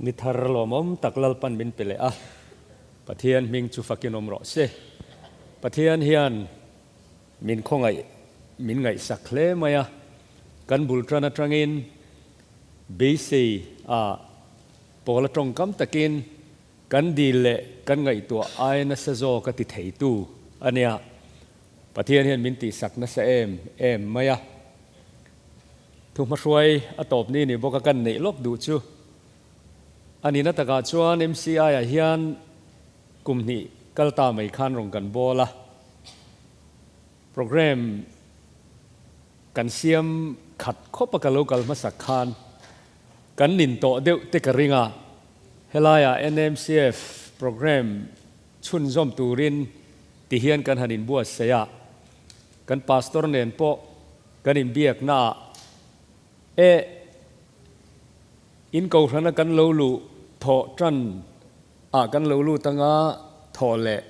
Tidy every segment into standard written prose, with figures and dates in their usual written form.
Ni thar lawmawm tak Lalpan min pe leh a, Pathian hming chu fakin awm rawh se. Pathian hian min khawngaih, min ngaihsak hle mai a, kan bul tan atangin beisei a pawl a tawngkam takin kan dil leh kan ngaihtuah ai nasa zawk a ti theitu a nia. Pathian hian min tihsak nasa em em mai a. Thuhmahruai a tawp ni ni bawk a kan neih lawk duh chu a nihna takah chuan MCI-ah hian kum hnih kal ta mai khan rawn kan bawl a, programme kan siam khat khawp a ka lo kal hmasak khan kan nin tawh deuh te ka ring a, helaiah NMCF programme chhunzawm turin ti hian kan han inbuatsaih a, kan pastor nen pawh Kan inbiakna ah e in kohhrana kan lo luh thawh tan ah kan lo lut anga thawh leh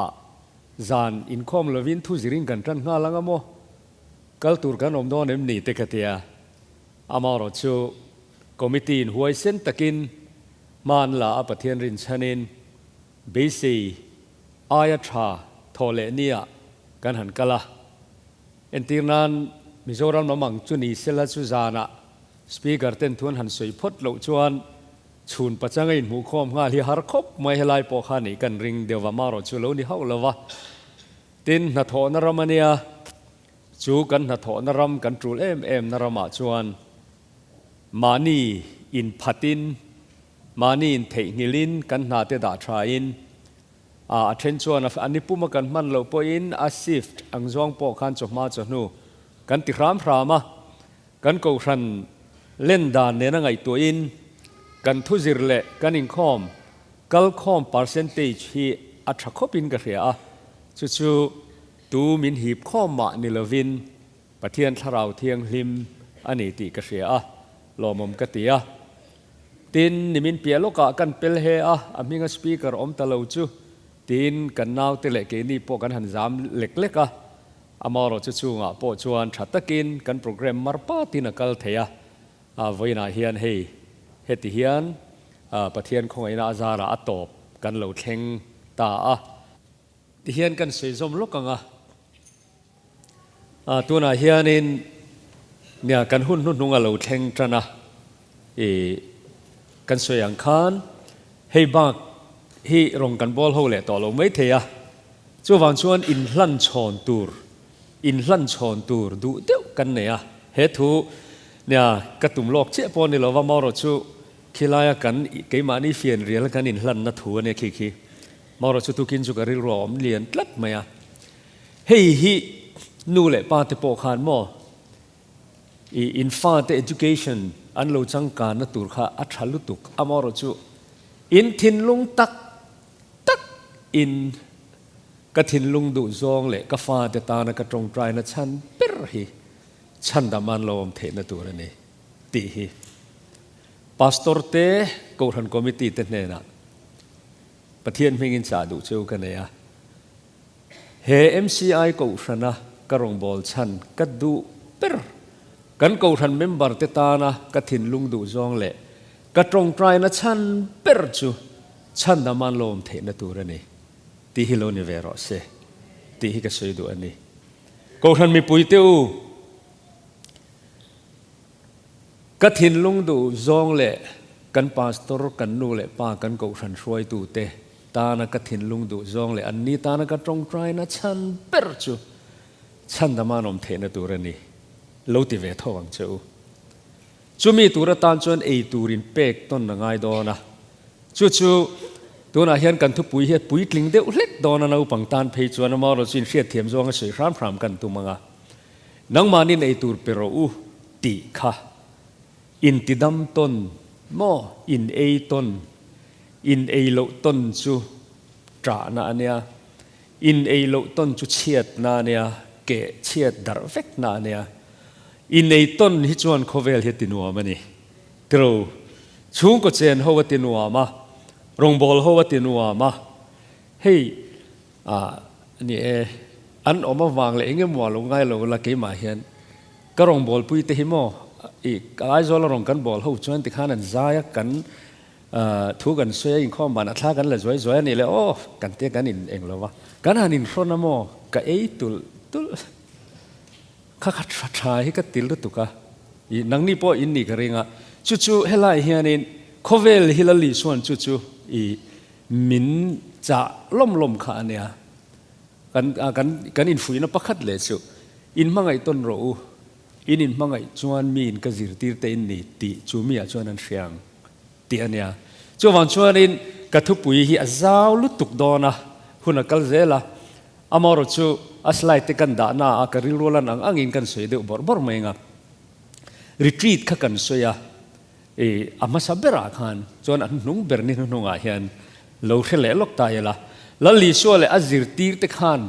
ah zan inkhawm lovin thu zirin kan tan nghal anga maw? Kal tur kan awm dawn em ni te ka tia. Amaherawh chu committee in huaisen takin hma an la a Pathian rinchhanin beisei aia tha thawh leh nia kan han kal a. Entir nan Mizoram lam ang chu ni sela chu zanah Speaker ten thu an han sawi phawt loh chuan chhun pachanga inhmuhkhawm nghal hi har khawp mai helai pawh kha nih kan ring deuh va, marawh chu lo ni hauh lo va. Tin, hnathawhna ram a nia, chu kan hnathawhna ram kan tul em em na ramah chuan mahni inphatin, mahni intheihnghilhin kan hna te dah thain, A then chuan a ni puma kan hman loh pawhin a shift ang zawng pawh khan chawhma chawhnu kan ti hram hram a, kan kohhran len dan nena ngaihtuahin kan thuzir leh kan inkhawm kalkhawm percentage hi a tha khawpin ka hria a, chu chu tu min hip khawm mah ni lovin Pathian Thlarau Thianghlim a ni tih ka hria a, lawmawm ka ti a. Tin, nimin piah lawkah kan pel he a, a hminga speaker awm ta lo chu tiin kan naute leh keini pawh kan han zam lek lek a. Amaherawh chu chungah pawh chuan tha takin kan programme mar patin a kal thei a, vawiinah hian hei heti hian Pathian khawngaihna a zarah a tawp kan lo thleng ta a. Tihian kan sawi zawm lawk ang a. Tunah hianin nia kan hun hnuhnung a lo thleng tan a, i kan sawi ang khan hei bak hi rawn kan bawl ho leh tawh lo mai thei a, chuvang chuan inhlan chhawn tur, inhlan chhawn tur duh deuh kan nei a, he thu nia ka tum lawk chiah pawh a ni lova, marawh chu khilaia kan keimahni fianrial kan inhlanna thu a nia khi khi, marawh chu tukin chu ka rilru a awm lian tlat mai a. Hei hi nu leh pa te pawh khan maw i in fate education an lo changkanna tur kha a tha lutuk amaherawh chu in thinlung tak tak in ka thinlung duh zawng leh ka fate tana ka tawngtaina chhan ber hi chhandam an lo awm theihna tur a ni tih hi Pastor te Kohhran Committee te hnenah Pathian hmingin chah duh cheu ka nei a. He MCI Kohhrana ka rawngbâwl chhan ka duh ber, kan Kohhran member te tâna ka thinlung duh zawng leh ka tawngtaina chhan ber chu chhandam an lo awm theihna tur a ni tih hi lo ni ve rawh se tih hi ka sawi duh a ni. Kohhran mipuite u, ka thinlung duh zawng leh kan pastor, kan nu leh pa, kan Kohhran hruaitute, Tana ka thinlung duh zawng leh anni tana ka tawngtaina chhan ber chu chhandama an awm theihna tur a ni, lo ti ve tho ang che u. Chumi tur atan chuan ei turin pek tawn a ngai dawn a, chu chu tunah hian kan thupui hi a puitling deuh hlek dawn a, naupang tan phei chuan amaherawh chu inhriatthiam zawnga sawi hram hram kan tum ang a, nangmahniin ei tur pe rawh u tih kha intidam tawn maw, in ei tawn In ei loh tawn chu ṭahna a nia, in ei loh tawn chu chhiatna a nia, keh chhiat darh vekna a nia. In ei tawn hi chuan khawvel hi a ti nuam a ni. Tiro, chhungkaw chen ho a ti nuam a, rawngbâwl ho a ti nuam a. Hei, ah, ni e, an awm avang leh eng emaw a lo ngai lo la keimah hian ka rawngbâwlpui te hi maw, i Aizawl a rawn kan bâwl ho chuan tikhan an zai a, kan. Thu kan sawi a, inkhawm banah thla kan la zuai zuai a nih leh aw kan tia kan in eng lo va, kan han inhrawn a maw ka ei tulh tulh kha kha tha tha hi ka ti lutuk a, i nangni pawh in nih ka ring a, chu chu helai hianin khawvel hi la Lisuan chu chu i min chah lawm lawm kha a nia, kan kan kan infuihna pakhat leh chu in hmangaih tawn rawh u. In inhmangaih chuan mi in ka zirtir te in ni tih chu mi ah chuan an hria ang tih a nia. Chuvang chuanin ka thupui hi a zau lutuk dawn a, hun a kal zel a, amaherawh chu a slide te kan dah na a ka rilru lan ang angin kan sawi deuh bawrh bawrh mai ang a. Retreat kha kan sawi a, i a hmasa berah khan chuan a hnuhnung ber ni hnuhnungah hian lo hre leh lawk ta ila, Lal Isua leh a zirtir te khan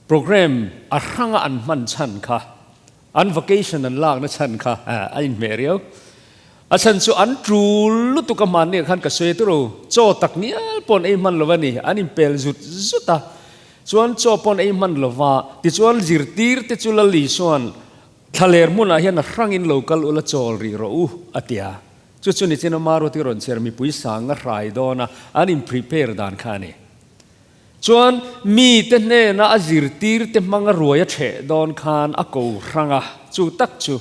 Program a hranga an hman chhan kha, an vacation an lakna chhan kha a inhmeh riau. A chhan chu an tul lutuk a hmanni ah khan ka sawi turu, chaw tak ngial pawh an ei hman lo a ni, an inpel zut zut a. Chuan chaw pawh an ei hman lo va, tichuan zirtir te chu Lal Isua'n thlaler hmunah hian a hrangin lo kal ula chawl rih rawh u a ti a. Chu chu nichin a Maruati rawn chhiar mipui sang a hrai dawn a, an in prepare dan kha a ni. Chuan mite hnena a zirtirte hmanga ruai a ṭheh dawn khan a ko hrang a, chu tak chu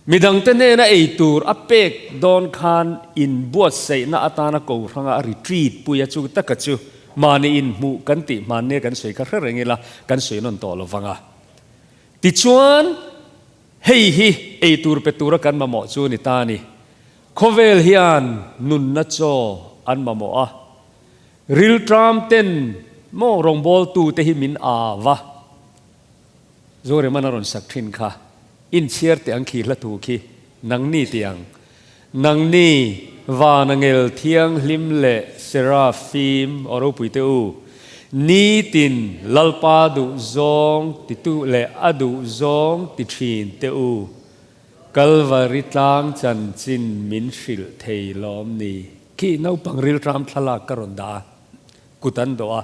midangte hnena ei tur a pek dawn khan inbuatsaihna atana ko hranga a retreat pui a, chu taka chu mahni inhmuh kan tih hmannia kan sawi kha hre reng ila kan sawi nawn tawh lo vang a. Tichuan hei hi ei tur pe tura kan mamawh chu ni ta a ni. Khawvel hian nunna chaw an mamawh a. Rilṭam ten maw rawngbawltu te hi min au va, Zoreman a rawn sak ṭhin kha, inchhiar teh ang khi hla thu khi, nangni tih ang. Nangni Vanangel Thianghlim leh Serafim aw ropui te u, nitin Lalpa duh zawng titu leh a duh zawng ti ṭhin te u, Kalvari tlang chanchin min hrilh thei lawm ni? Khi naupang rilṭam thlalak ka rawn dah a, kut an dawh a.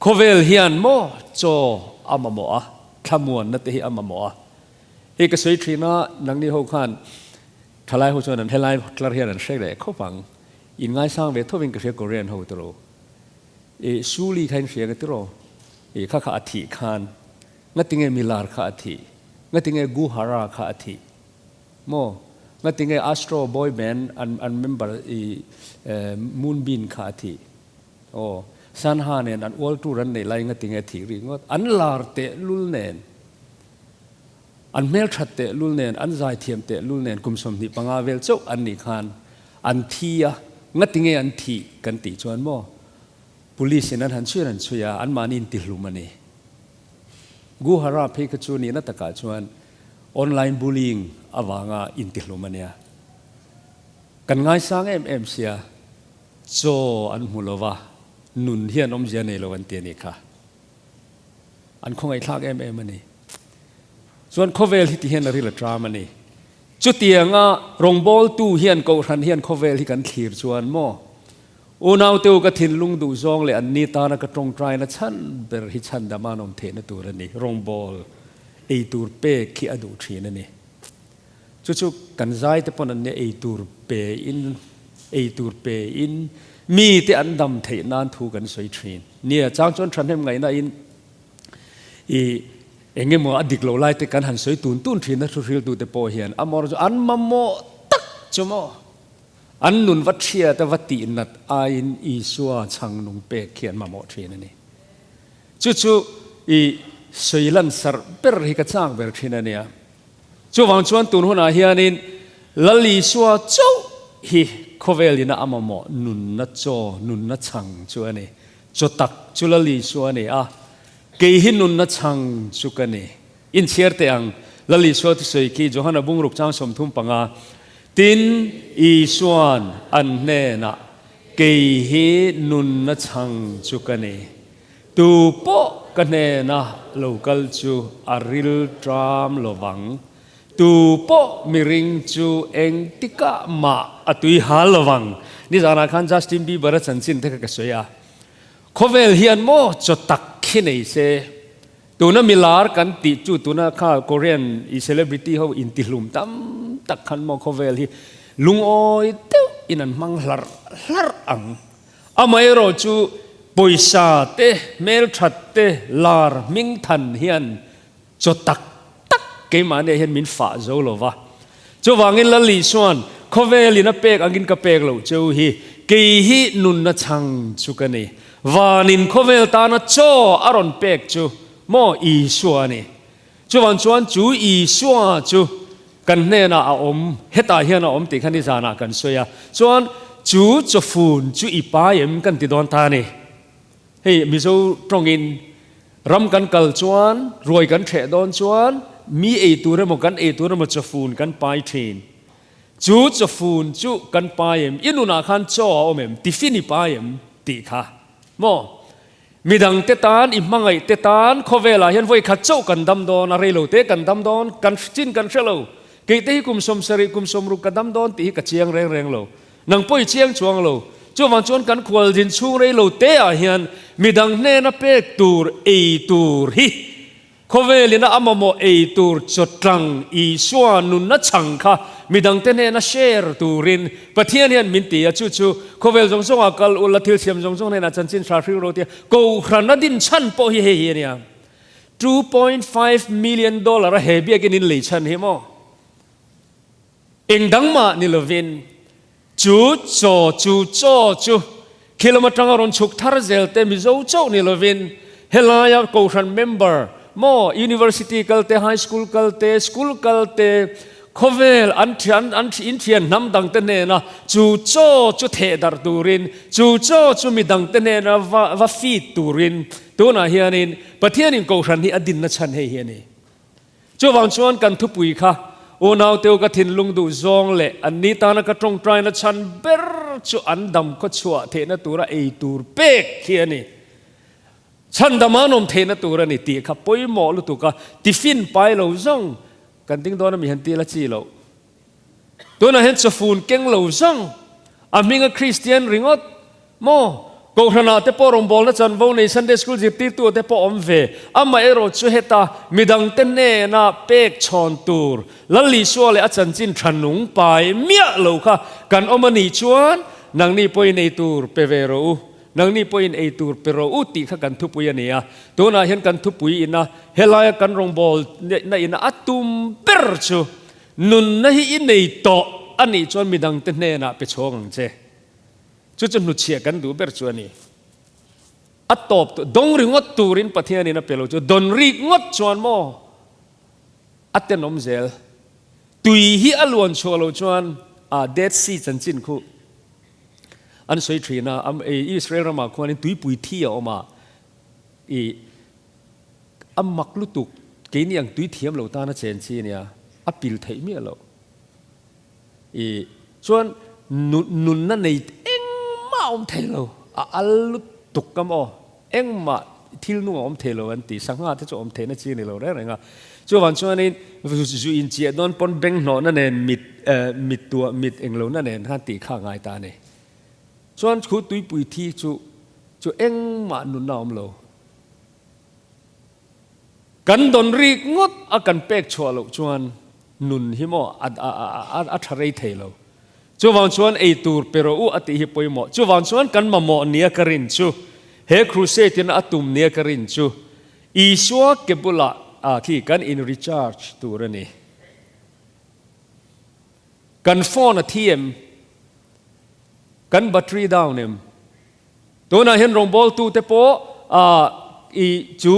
Khawvel hian maw chaw a mamawh a, thlamuanna te hi a mamawh a. Hei ka sawi ṭhin a, nangni ho khan ṭhalai ho chuan an helai tlar hian an hre leh khawp ang. In ngaisang ve thovin ka hria Korean ho tiraw. I Suli kha in hria ka tiraw? I kha kha a thih khan ngatinge milar kha a thih? Ngatinge Guhara kha a thih? Maw? Ngatinge Astro boy band an an member i Moonbin kha a thih? Aw, Sanha nen an ual tur an neih lai ngatinge a thih rih ngawt? An lar teh lul nen, an hmelthat teh lul nen, an zaithiam teh lul nen kum 25 vel chauh an nih khan an thi a, ngatinge an thih kan tih chuan maw? Police in an han chhui an han chhui a, anmahni in tihlum a ni. Guhara phei kha chu nihna takah chuan Online bullying avanga intihlum a nia. Kan ngaisang em em sia, chaw an hmu lo va, nun hian awmzia nei lo an ti a nih kha. An khawngaihthlak em em a ni. Chuan khawvel hi ti hian a ril a tram a ni. Chutianga rawngbawltu hian kohhran hian khawvel hi kan thlir chuan maw? Unaute u ka thinlung duh zawng leh anni tana ka tawngtaina chhan ber hi chhandam an awm theihna tur a ni. Rawngbawl ei tur pek khi a duh thin a ni. Chu chu kan zai te pawn an nia ei tur pe in ei tur pe in mi te an dam theih nan thu kan sawi thin. Nia chang chuan thahnem ngaihna in i eng emaw a dik lo lai te kan han sawi tun tun thin a thu hriltu te pawh hian amawr chu an mamawh tak chu maw. An nun va thiat a va tih nat aiin Isua chhang nung pek khi an mamawh thin a ni. Chu chu i sawi lan sarh ber hi ka chak ber thin a nia. Chuvang chuan tun hunah hianin Lal Isua chauh hi khawvel ina a mamawh nunna chaw, nunna chhang chu a ni. Chaw tak chu Lal Isua a ni a, kei hi nunna chhang chu ka ni. Inchhiar teh ang, Lal Isua thusawi khi Johana bungruk chang 35, Tin, Isua'n an hnenah, Kei hi nunna chhang chu ka ni. Tu pawh ka hnena lo kal chu a ril ṭam lo vang. Tu pawh miring chu engtikah mah a tui hal lo vang. Nizanah khan Justin Bieber-a chanchin te kha ka sawi a. Khawvel hian maw chaw tak khi nei se. Tuna milar kan tih chu tuna kha Korean i celebrity ho intihlum tam tak khan maw khawvel hi lungawi deuh. in an hmang hlarh hlarh ang. Amaherawhchu pawisa te, hmelthat te, lar hmingthan hian chaw tak tak keimahniah hian min fah zo lo va. Chuvangin Lal Isua'n khawvelin a pek angin ka pek loh cheu hi kei hi nunna chhang chu ka ni. Vanin khawvel tana chaw a rawn pek chu maw Isua a ni. Chuvang chuan chu Isua chu kan hnenah a awm, hetah hian a awm tih kha nizanah kan sawi a. Chuan chu chawfun chu i pai em kan ti dawn ta a ni. Hei Mizo tawngin ram kan kal chuan, ruai kan hreh dawn chuan mi ei tur emaw kan ei tur emaw chawfun kan pai thin. Chu chawfun chu kan pai em? I nunah khan chaw a awm em? Tiffin i pai em? tih kha maw? Midang te tan, i hmangaih te tan khawvelah hian vawi khat chauh kan dam dawn a, reilo te kan dam dawn, kan chin kan hre lo. Keite hi kum 70, kum 60 ka dam dawn tih hi ka chiang reng reng lo. Nang pawh i chiang chuang lo. Chuvang chuan kan khual din chhung reilo te ah hian midang hnena pek tur ei tur hi Khawvelin a mamawh ei tur chawtlang Isua nunna chhang kha midangte hnena share turin Pathian hian min ti a, chu chu khawvel zawng zawngah kal ula thil siam zawng zawng hnenah chanchin hra hril ro tia Kohhran a din chhan pawh hi hei hi a nia. 2.5 million dollar a he biakin in lei chhan hi maw? Eng dang mah ni lovin chu chaw chu chaw chu khilam atanga rawn chhuk thar zel te Mizo chauh ni lovin helaia Kohhran member maw University kal te, High School kal te, School kal te, khawvel an thian an in thian hnam dang te hnena chu chaw chu theh darh turin chu chaw chu midang te hnena va va feed turin tunah hianin Pathianin Kohhran hi a dinna chhan hei hi a ni. Chuvang chuan kan thupui kha unauteu ka thinlung duh zawng leh an ni tana ka tawngtaina chhan ber chu an dam khaw chhuah theihna tura ei tur pek hi a ni. Chhan dam an awm theihna tur a ni tih kha pawimawh lutuk a, tiffin pai lo zawng kan ding dawn a mi han ti la chi loh. Tunah hian chawfun keng lo zawng a hminga Kristian ringawt maw? Kohhranah te pawh rawngbawlna chanvo nei Sunday School zirtirtu te pawh awm ve. Amaherawh chu heta midangte hnena pek chhawn tur Lal Isua leh a chanchin tha nung pai miah lo kha kan awm a nih chuan nangni pawhin ei tur pe ve rawh u, nangni pawhin ei tur pe rawh u tih kha kan thupui a ni a. Tunah hian kan thupui ina helaia kan rawngbawlna ina a tum ber chu Nunna hi i nei tawh a nih chuan midangte hnenah pe chhawng ang che. Chu chu hnuchhiah kan duh ber chu a ni. A tawp tawh, dawng ringawt turin Pathianin a pe lo chu, dawn rik ngawt chuan maw a tenawm zel. Tui hi a luan chhuah loh chuan a Dead Sea chanchin khu an sawi thin a, Israel ramah khuanin tuipui thi a awm a, i A mak lutuk, keini ang tui thiam lo tana chen chi ania, a pil theih miah loh. I chuan nunna nei engmah a awm thei lo, a al lutuk ka maw, engmah thil nung a awm thei lo an ti, sangha te chu awm theihna chi a ni lo reng reng a. Chuvang chuanin zu inchiah dawn pawn beng hnawhna nen mit mit tuah mit englohna nen khan tih kha a ngai ta a ni. Chuan khu tuipui thi chu chu engmah nunna a awm lo. Kan dawn rik ngawt a kan pek chhuah loh chuan nun hi maw a tha rei thei lo. Chuvang chuan ei tur pe rawh u a tih hi pawimawh. Chuvang chuan kan mamawh nia ka rin chu, he crusade in a tum nia ka rin chu, Isua ke bulah khi kan in recharge tur a ni. Kan phone a thi em? Kan battery down em? Tunah hian rawngbawltute pawh i chu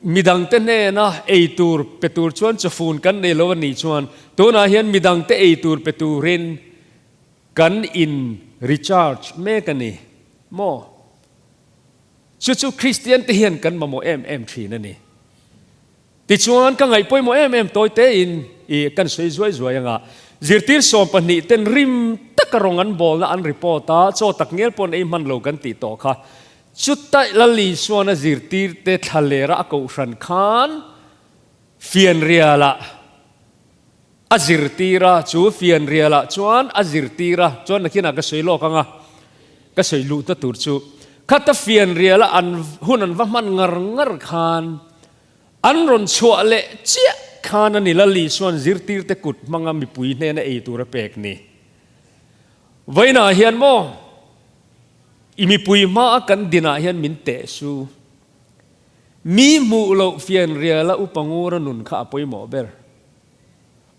midangte hnena ei tur pe tur chuan chawfun kan nei lo a nih chuan tunah hian midangte ei tur pe turin kan in recharge mek a ni maw? Chu chu Kristian te hian kan mamawh em em thin a ni. Tichuan, ka ngaih pawimawh em em tawi tein i kan sawi zuai zuai anga zirtir 12 ten rim taka rawng an bawlna an report a, chaw tak ngel pawh an ei hman lo kan tih tawh kha. Chuta Lal Isuan a zirtir te thla lera a kohhran khan fianrialah a zirtir a, chu fianrialah chuan a zirtir a, chuan nakinah ka sawi lawk anga ka sawi luhna tur chu khata fianriala an hun an va hman ngar ngar khan An rawn chhuah leh chiah khan a ni Lali chuan zirtirte kut hmanga mipui hnena ei tur a pek ni. Vawiinah hian maw i mipui hmaa kan dinah hian min teh su. Mi hmuh loh fianriala upa ngura nun kha a pawimawh ber.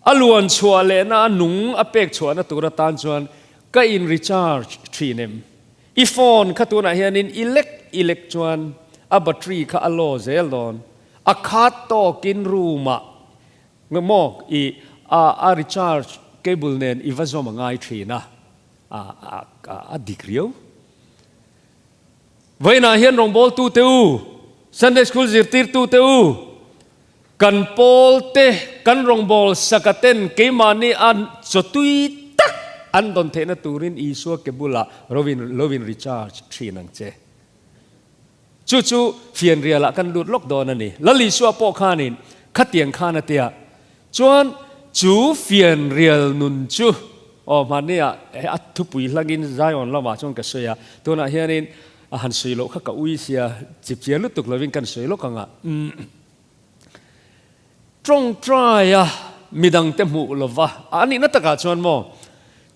A luan chhuah lehna a nung a pek chhuahna tur atan chuan ka in recharge thin em? I phone kha tunah hianin i lek i lek chuan a battery kha a low zel dawn. A khat tawkin room ah maw i a recharge cable nen i va zawm a ngai thin a, a dik riau. Vawiinah hian rawngbawltute u, Sunday School zirtirtute u, kan pawlte, kan rawngbâwl sakaten keimahni a chawtui tak an dawn theihna turin Isua ke bulah rovin lovin recharge thin ang che. Chu chu fianrialah kan lut lawk dawn a ni. Lal Isua pawh khanin khatiang khan a tia. Chuan chu fianrial nun chu aw hmanniah a thupui hlangin Zion lamah chuan ka sawi a, tunah hianin a han sawi loh kha ka ui sia, chipchiar lutuk lovin kan sawi lawk ang a. Tawngtaia midangte hmuh lova a nihna takah chuan maw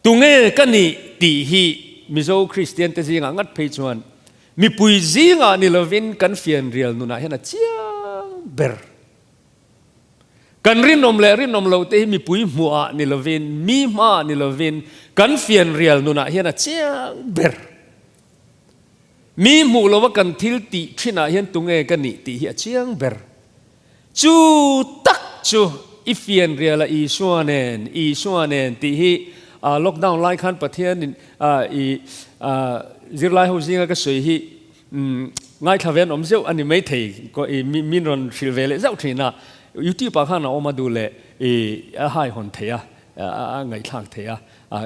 tunge ka nih tih hi Mizo Kristian te zingah ngat phei chuan mipui zingah ni lovin kan fianrial nunah hian a chiang ber. Kan rinawm leh rinawm lo te hi mipui hmuhah ni lovin, mi hmaah ni lovin kan fianrial nunah hian a chiang ber. Mi hmuh lova kan thil tih thinah hian tunge ka nih tih hi a chiang ber. Chu tak chu i fianrial a Isua nen, Isua nen tih hi lockdown lai khan Pathianin i zirlai ho zinga ka sawi hi Ngaithla ve an awm zeuh a ni maithei, i min rawn hrilh ve leh zauh thin a, YouTube ah khan a awm a duh leh i a haihawn thei a, a ngaihthlak thei a,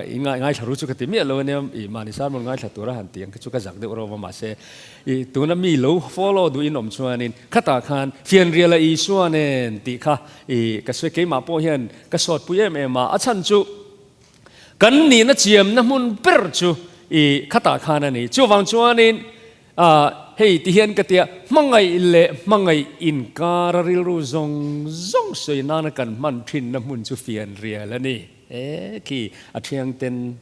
i ngaithla ru chu ka ti miah lo ania, i mahni sermon ngaithla tura han tih ang kha chu ka zak deuh rawh va mahse i tuna mi lo follow duh in awm chuanin khatah khan fianriala Isua nen tih kha i ka sawi keimah pawh hian ka sawtpui em em a, a chhan chu Kan nihna chiamna hmun ber chu i khatah khan a ni. Chuvang chuanin hei ti hian ka tia, hmangaih leh hmangaih inkara rilru zawng zawng sawi nana kan hman thinna hmun chu fianrial a ni. E khi a thiangten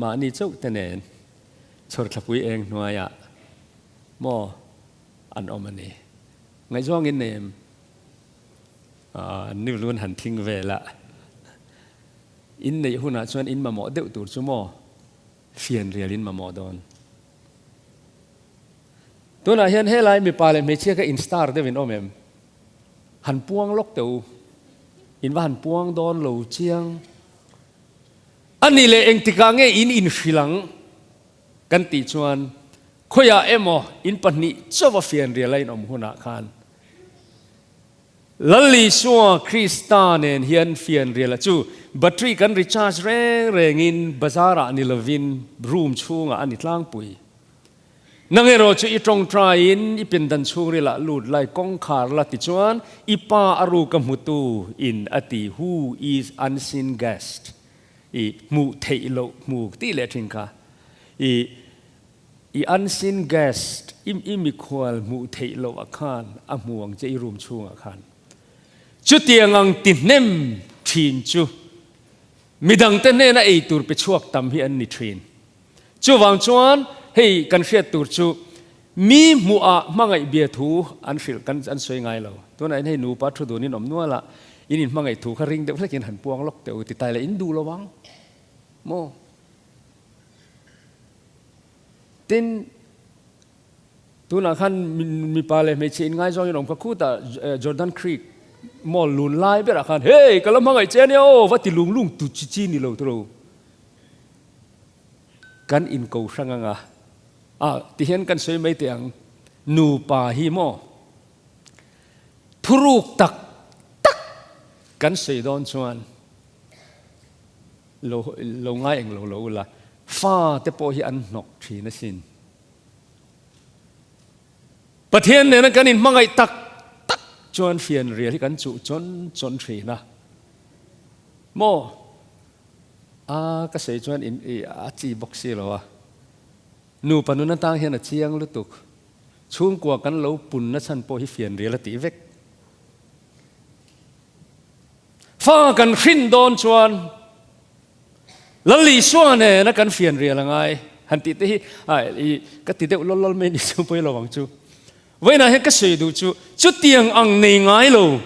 mahni chauh te nen chhawrthlapui eng hnuaiah maw an awm a ni. Ngaihzawng in nei em? An ni lun han thing vel a. In neih hunah chuan in mamawh deuh tur chu maw fianrial in mamawh dawn. Tunah hian helai mipa leh hmeichhia kha in star deuh in awm em? Han puang lawk teh u. In va han puang dawn lo chiang. A nih leh engtikah nge in inhrilh ang kan tih chuan khawiah emaw in pahnih chauha fianrial a in awm hunah khan Lal Isua Krista nen hian fianriala chu battery kan recharge reng rengin bazar ah ni lovin room chhungah a ni tlangpui. Nang erawh chu i tawngtaiin i pindan chhungril ah lut lai kawngkhar la tichuan i pa a ruka hmutu in a ti who is unseen guest i hmuh theih loh hmu tih leh thin kha i I unseen guest, i i mikhual hmuh theih loh ah khan a hmu ang che i room chhungah khan. Chutiang ang ti hnem thin chu midangte hnena ei tur pe chhuak tam hi an ni thin. Chuvang chuan hei kan hriat tur chu mi hmuh ah hmangaih bia thu an hrilh kan an sawi ngai lo. Tunah hian hei nupa thu dun in awm nual a, in inhmangaih thu kha ring deuh hlekin han puang lawk teh u ti tai leh in duh lo ang maw? Tin, tunah khan mipa leh hmeichhia inngaizawng in awm kha khutah Jordan Creek mall lun lai berah khan Hey, ka la hmangaih che ania aw va ti lung lung tu chi chi ni lo tawh Kan inko hrang anga a ti hian kan sawi mai teh ang nupa hi maw thuruk tak tak kan sawi dawn chuan Lo lo ngai eng lo lo ula, fa te pawh hi an hnawk thin asin. Pathian nena kan inhmangaih tak tak chuan fianrial hi kan chuh chawn chawn thin a. Maw? A ka sawi chuan in i a chi bawk si lo a. Nupa nun atang hian a chiang lutuk. Chhungkua kan lo punna chhan pawh hi fianrial a tih vek. Fa kan hrin dawn chuan Lal Isua nena kan fianrial a ngai han tih te hi i ka ti deuh lawl lawl mai ni chu pawi lo ang chu. Vawiinah hian ka sawi duh chu chutiang ang nei ngai lo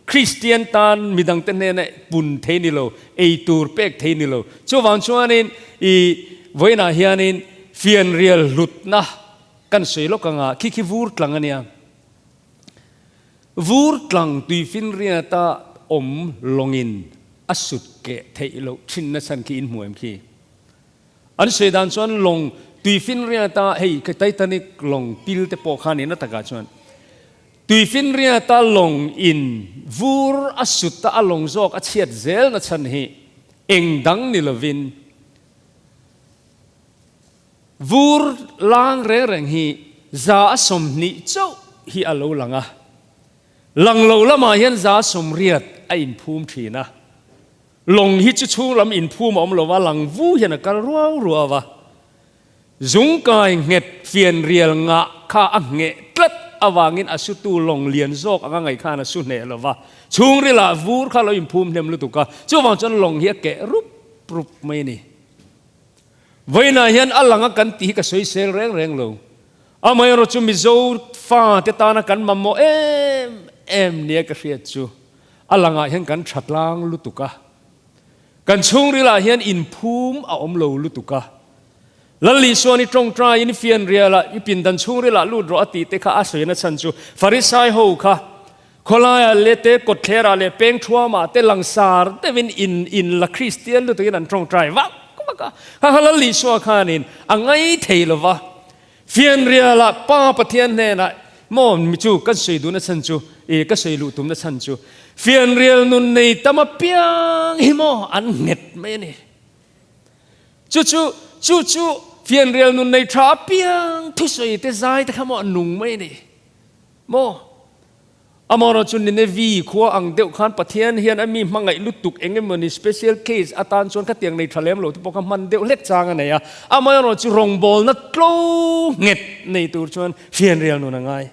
Kristian tan midangte hnena pun thei ni lo, ei tur pek thei ni lo. Chuvang chuanin i vawiinah hianin fianrial hlutna kan sawi lawk anga khi khi vur tlang a nia. Vur tlang tuifinriata awm lawngin a sut keh theih loh thinna chhan khi in hmu em khi? An sawi dan chuan lawng tuifinriata hei Titanic lawng pil te pawh kha ni na takah chuan tuifinriata lawng in vur a sut a a lawng zawk a chhiat zel na chhan hi eng dang ni lovin vur lang reng reng hi 120 chauh hi a lo lang a, lang lo lamah hian 180 a inphum thin a. Lawng hi chu chhung lam inphum a awm lo va, lang vu hian a kal ruau ruau a. Zungkai nghet fianrial ngah kha a ngheh tlat avangin a sutu lawng lian zawk anga ngaih khan a su hneh lo va. Chhungrilah vur kha lo inphum hnem lutuk a, chuvang chuan lawng hi a keh rup rup mai a ni. Vawiinah hian a lang a kan tih hi ka sawisel reng reng lo. Amaherawh chu Mizo fate tana kan mamawh em em nia ka hriat chu a langah hian kan tha tlang lutuk a, kan chhungrilah hian inphum a awm lo lutuk a. Lal Isuan i tawngtai in fianrialah i pindan chhungrilah lut rawh a tih te kha a sawi nachhan chu Farisai ho kha khawlaiah leh te kawtthlerah leh peng thuamah te langsar deuhin in in la Kristian lutukin an tawngtai vak vak a. Kha kha Lal Isua khanin a ngai thei lo va. Fianrialah Pa Pathian hnenah maw mi chu kan sawi duhna chhan chu i ka sawi luh tumna chhan chu fianrial nun nei tam apiang hi maw an nghet mai a ni. Chu chu chu chu fianrial nun nei tha apiang thusawi te zai te kha maw an nung mai a ni maw. Amaherawh chu Nineveh khua ang deuh khan Pathian hian a mi hmangaih lutuk eng emawni special case atan chuan khatiang nei tha lem lo te pawh kha hman deuh hlek chang a nei a. Amaherawh chu rawngbawlna tlo nghet nei tur chuan fianrial nun a ngai.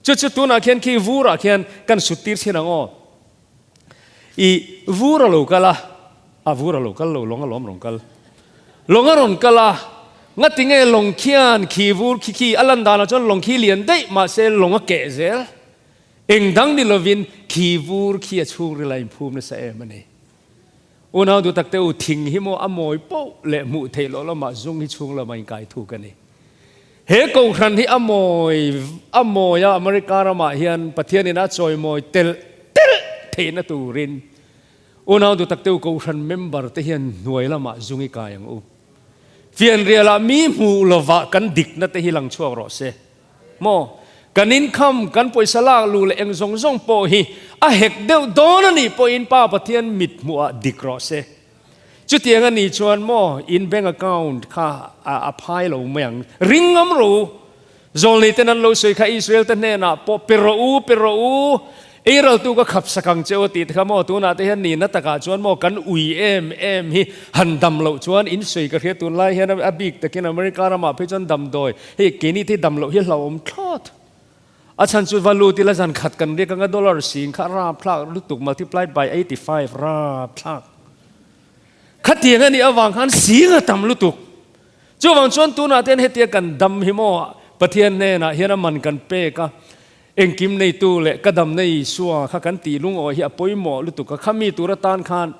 Chu chu tunah khian khi vurah khian kan sut tir chhin ang aw. I vur a lo kal a, a vur a lo kal lo, lawng a lawm rawn kal. Lawng a rawn kal a, ngati nge lawng khian khi vur khi khi a lan danah chuan lawng khi lian daih mahse lawng a keh zel. Eng dang ni lovin khi vur khi a chhungril a inphum nasa em a ni. Unau duh tak te u, thing hi maw a mawi poh leh hmuh theih loh lamah zung hi chhung lamah inkai thuk a ni. He kohhran hi a mawi a mawi a, America ramah hian Pathianin a chawimawi telh telh theihna turin unau duh tak te u kohhran member te hian hnuai lamah zung i kai ang u. Fianrialah mi hmuh lovah kan dikna te hi lang chhuak rawh se. Maw? Kan income, kan pawisa lak luh leh eng zawng zawng pawh hi a hek deuh dawn a nih pawhin Pa Pathian mit hmuhah dik rawh se. Chutiang a nih chuan maw in bank account kha a phai lo mai ang. Ring ngam rawh u. Zawlnei ten an lo sawi kha Israel te hnenah pawh pe rawh u, pe rawh u. Eiraltu ka khap sak ang che u tih te kha maw tunah te hian nihna takah chuan maw kan ui em em hi han dam loh chuan in sawi ka hria tunlai hian a bik takin America ramah phei chuan damdawi hei keini te dam loh hi hlauhawm thlawt. A chhan chu va lut ila zan khat kan riak anga dollar sing kha rapthlak lutuk multiplied by 85 rapthlak. Khatiang a nih avang khan sing a tam lutuk. Chuvang chuan tunah te hian hetia kan dam hi maw Pathian hnenah hian a man kan pek a, engkim neitu leh ka damna Isua kha kan tih lungawi hi a pawimawh lutuk a, khami tur atan khan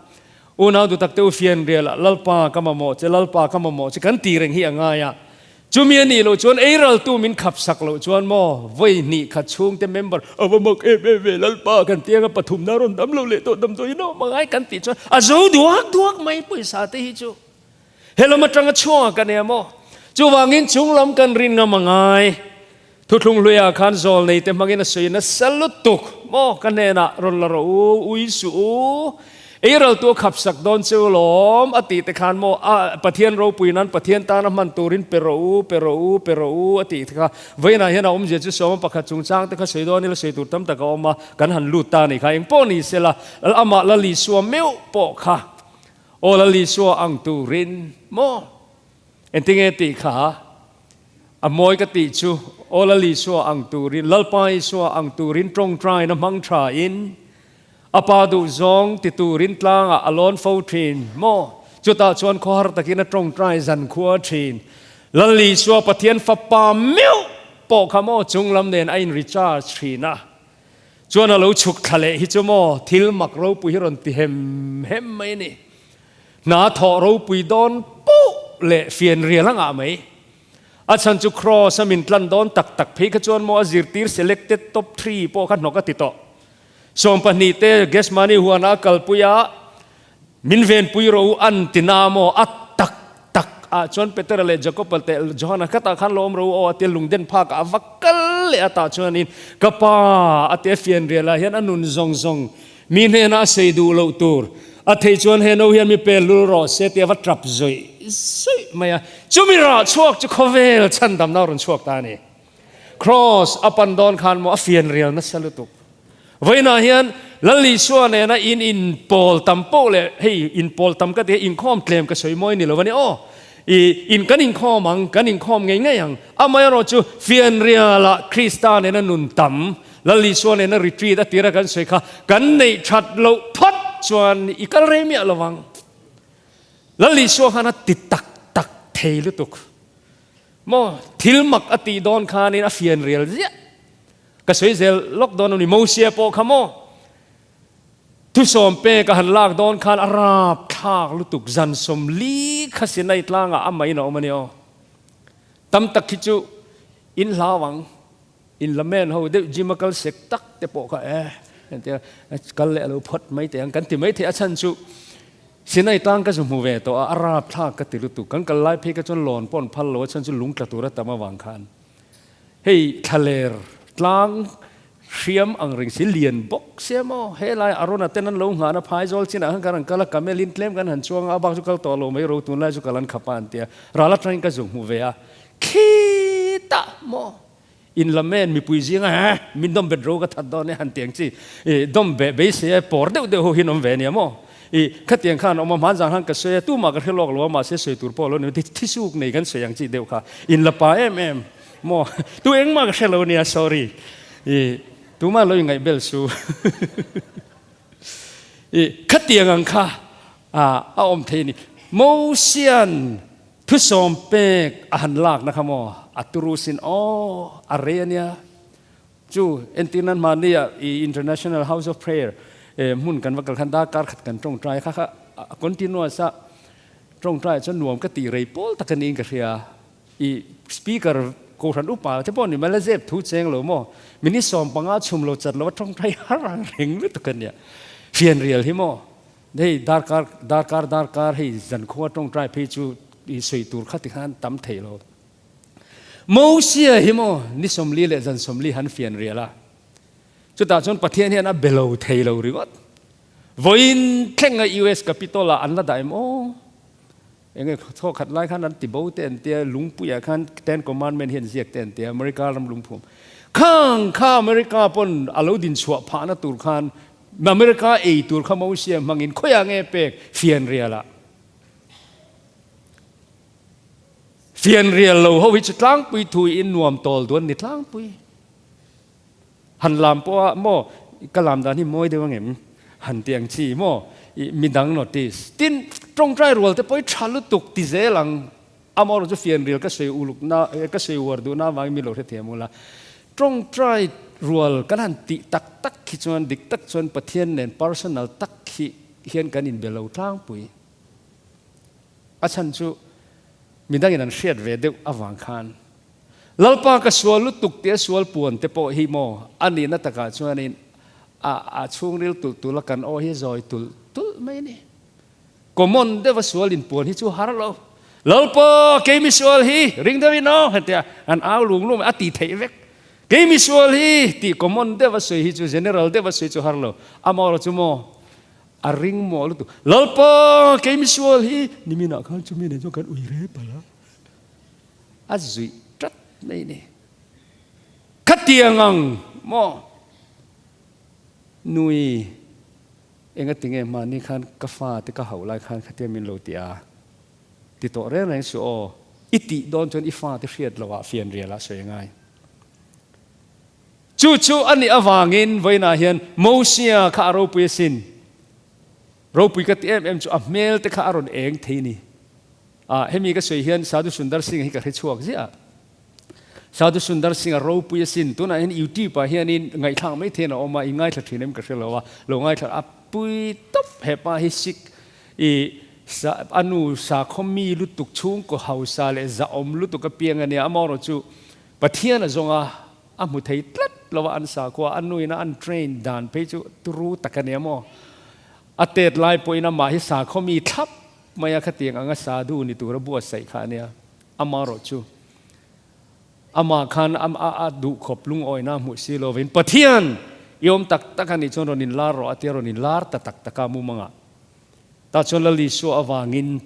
unau dutak te u fianrialah Lalpa ka mamawh che, Lalpa ka mamawh che kan tih reng hi a ngai a. Chumi a nih loh chuan eiraltu min khap sak loh chuan maw vawi hnih khat chhungte member a va mak em em ve Lalpa kan tianga pathumna rawn dam lo leh tawh damdawi in a awm angai kan tih chuan a zo duak duak mai pawisa te hi chu helam atanga chhuak a nia maw. Chuvangin chunglam kan rin ngam angai. Thuthlung hluiah khan zawl nei te hmangin a sawi nasa lutuk maw ka hnenah rawn la rawh u, ui suh u, eiraltu a khap sak dawn che u lawm a tih te khan maw a Pathian ropui nan Pathian tana hman turin pe rawh u, pe rawh u, pe rawh u a tih te kha vawiinah hian a awmzia chu sawma pakhat chungchang te kha sawi dawn ila sawi tur tam tak a awm a, kan han lut ta a nih kha engpawh ni sela amah Lal Isua meuh pawh kha aw Lal Isua ang turin maw engtinge tih kha A mawi ka tih chu, Aw Lal Isua ang turin, Lalpa Isua ang turin tawngtaina hmang thain, a Pa duhzawng ti turin tlangah a lawn fo thin maw? Chutah chuan khawhar takin a tawngtai zankhua thin. Lal Isua Pathian fapa meuh pawh kha maw chunglam nen a in recharge thin a. Chuan a lo chhuk thla leh hi chu maw thil mak ropui hi rawn ti hem hem mai a ni. Hna thawh ropui dawn poh leh fianrial a ngah mai. A chhan chu Cross a min tlan dawn tak tak phei kha chuan maw a zirtir selected top three pawh kha hnawk a ti tawh. 12 te Gethsemane huana a kalpui a, Min venpui rawh u an ti na maw? A tak tak ah chuan Petera leh Jakoba leh Johana khatah khan lo awm rawh u aw a tia lungden phakah a va kal leh a tah chuanin ka pa a tia fianrial ah hian a nun zawng zawng mi hnenah a sei duh loh tur a theih chuan he no hian mi pel lul rawh se tia va tap zawih zawih mai a chumi rah chhuak chu khawvel chhandamna a rawn chhuak ta a ni. Cross a pan dawn khan maw a fianrial nasa lutuk. Vawiinah hian Lal Isua nena in inpawl tam poh leh hei inpawl tam ka ti a, inkhawm tlem ka sawi mawi ni lo a ni aw. I in kan inkhawm ang, kan inkhawm ngei ngei ang. Amaherawh chu fianrialah Krista nena nun tam, Lal Isua nena retreat a tira kan sawi kha kan neih that loh phawt chuan i kal rei miah lo vang. Lal Isua khan a ti tak tak thei lutuk. Maw thil mak a tih dawn khanin a fianrial ziah. Ka sawi zel lawk dawn a ni, Mosia pawh kha maw? Thusawm pek a han lak dawn khan a rap thlak lutuk zan 40 kha Sinai tlangah a main a awm a ni aw. Tam tak hi chu in hlau ang, in la men ho deuh gym a kal sek tak te pawh kha e entia kal leh a lo phawt mai teh ang kan ti mai thei a chhan chu Sinai tlang ka zu hmu ve tawh a, a rap thlak ka ti lutuk. Kan kal lai phei kha chuan lawn pawh an phal lo a chhan chu lung tla tur a tam avang khan. Hei thlaler tlang hriam ang reng si lian bawk sia maw? He lai Arona ten an lo nghahna phaizawl chinah khan kan rawn kal a, camel in tlem kan han chuang a, a bak chu kal tawh lo mai ro tunlai chu kal an khap a an ti a, ral atangin ka zu hmu ve a, khitah maw in la men mipui zinga he min dawm bet ro ka that dawn e han tiang chi i dawm be beisei a pawr deuh deuh ho hi an awm ve ania maw? I khatiang khan awm a, hmanzang khan ka sawi a, tumah ka hre lawk lo a, mahse sawi tur pawh a lo ni lo, thisuk nei kan sawi ang chi deuh kha, in la pa em em maw, tu engmah ka hre lo nia, sorry, i tumah lo ingaih bel su, i khatiang ang kha a awm thei a ni. Mosian thusawm pek a han lakna kha maw, a turu sin aw, a rei a nia. Chu entir nan mahni ah i International House of Prayer hmun kan va kal khan darkar khat kan tawngtai kha kha a continuous a tawngtai chuan nuam ka tih rei pawl tak a niin ka hria. I speaker kohhran upa te pawh ni mai la zep thu cheng lo maw minute 15 chhum lo chat lo a tawngtai har ang reng lutuk a nia. Fianrial hi maw hei darkar darkar darkar hei zankhua tawngtai phei chu i sawi tur kha ti khan tam thei lo. Mosia hi maw ni 40 leh zan 40 han fian rial a, chutah chuan Pathian hian a be lo thei lo ringawt. Vawiin thlenga US Capitol ah an la dah em aw? Enge thaw khat lai khan an ti bo te an tia, lungpuiah khan Ten Commandment hi an ziak te an tia, America ram lungphum. Khang kha America pawn a lo din chhuah phahna tur khan America ei tur kha Mosia hmangin khawiah nge pek fian rial ah? Fianrial lo ho hi chu tlangpui thu in nuam tawl duan ni tlangpui. Han lam pawh a maw ka lam dan hi mawi deuh angem han ti ang chi maw i midang notice. Tin tawngtai rual te pawh hi tha lutuk ti zel ang amaherawh chu fianrial ka sawi uluk na ka sawi uar duh na avangin mi lo hrethiam ula. Tawngtai rual kan han tih tak tak khi chuan dik tak chuan Pathian nen personal tak hi hian kan inbe lo tlangpui. A chhan chu midangin an hriat ve deuh avang khan Lalpa ka sual lutuk tia sual puan te pawh hi maw a nihna takah chuanin a a chhungril tulh tulh a kan aw hi a zawi tulh tulh mai a ni. Common deuha sual inpuan hi chu har lo. Lalpa kei mi sual hi ring deuhin aw han tia an au lung lung a ti theih vek. Kei mi sual hi tih common deuha sawi hi chu general deuha sawi chu har lo. Amaherawhchu chu maw A ring maw lutuk. Lalpa, kei misual hi niminah khan chumi nen chuan kan ui re palh a. A zuih tat mai ni. Khatiang ang maw? Nui, enga tinge mahni khan ka fa te ka hauh lai khan khatia min lo ti a? Ti tawh reng reng suh aw. I tih dawn chuan i fa te hriat loh ah fianrial ah sawi a ngai. Chu chu a nih avangin vawiinah hian Mosia kha a ropui asin. Ropui ka ti em em chu a hmel te kha a rawn eng thei ni. A, hemi ka sawi hian Sadhu Sundar Singh hi ka hre chhuak ziah a. Sadhu Sundar Singh a ropui asin, tunah hian YouTube ah hianin ngaihthlak mai theiin a awm a, i ngaithla thin em ka hre lo a, lo ngaithla a pui tawp hepa hi Sikh i sa a nu sakhaw mi lutuk chhungkaw hausa leh zahawm lutuk apiang a nia, amaherawh chu Pathian a zawng a, a hmu thei tlat lo a an sakhua, a nuin a an train dan phei chu turu tak a nia maw? A tet lai pawhin amah hi sakhaw mi thlap mai a khatiang anga sadhu ni tura buatsaih kha a nia, amaherawh chu amah khan a duhkhawp lungawina a hmuh si lovin Pathian i awm tak tak a nih chuan rawn inlar rawh a tia rawn inlar ta tak tak a mumangah. Tah chuan Lal Isua avangin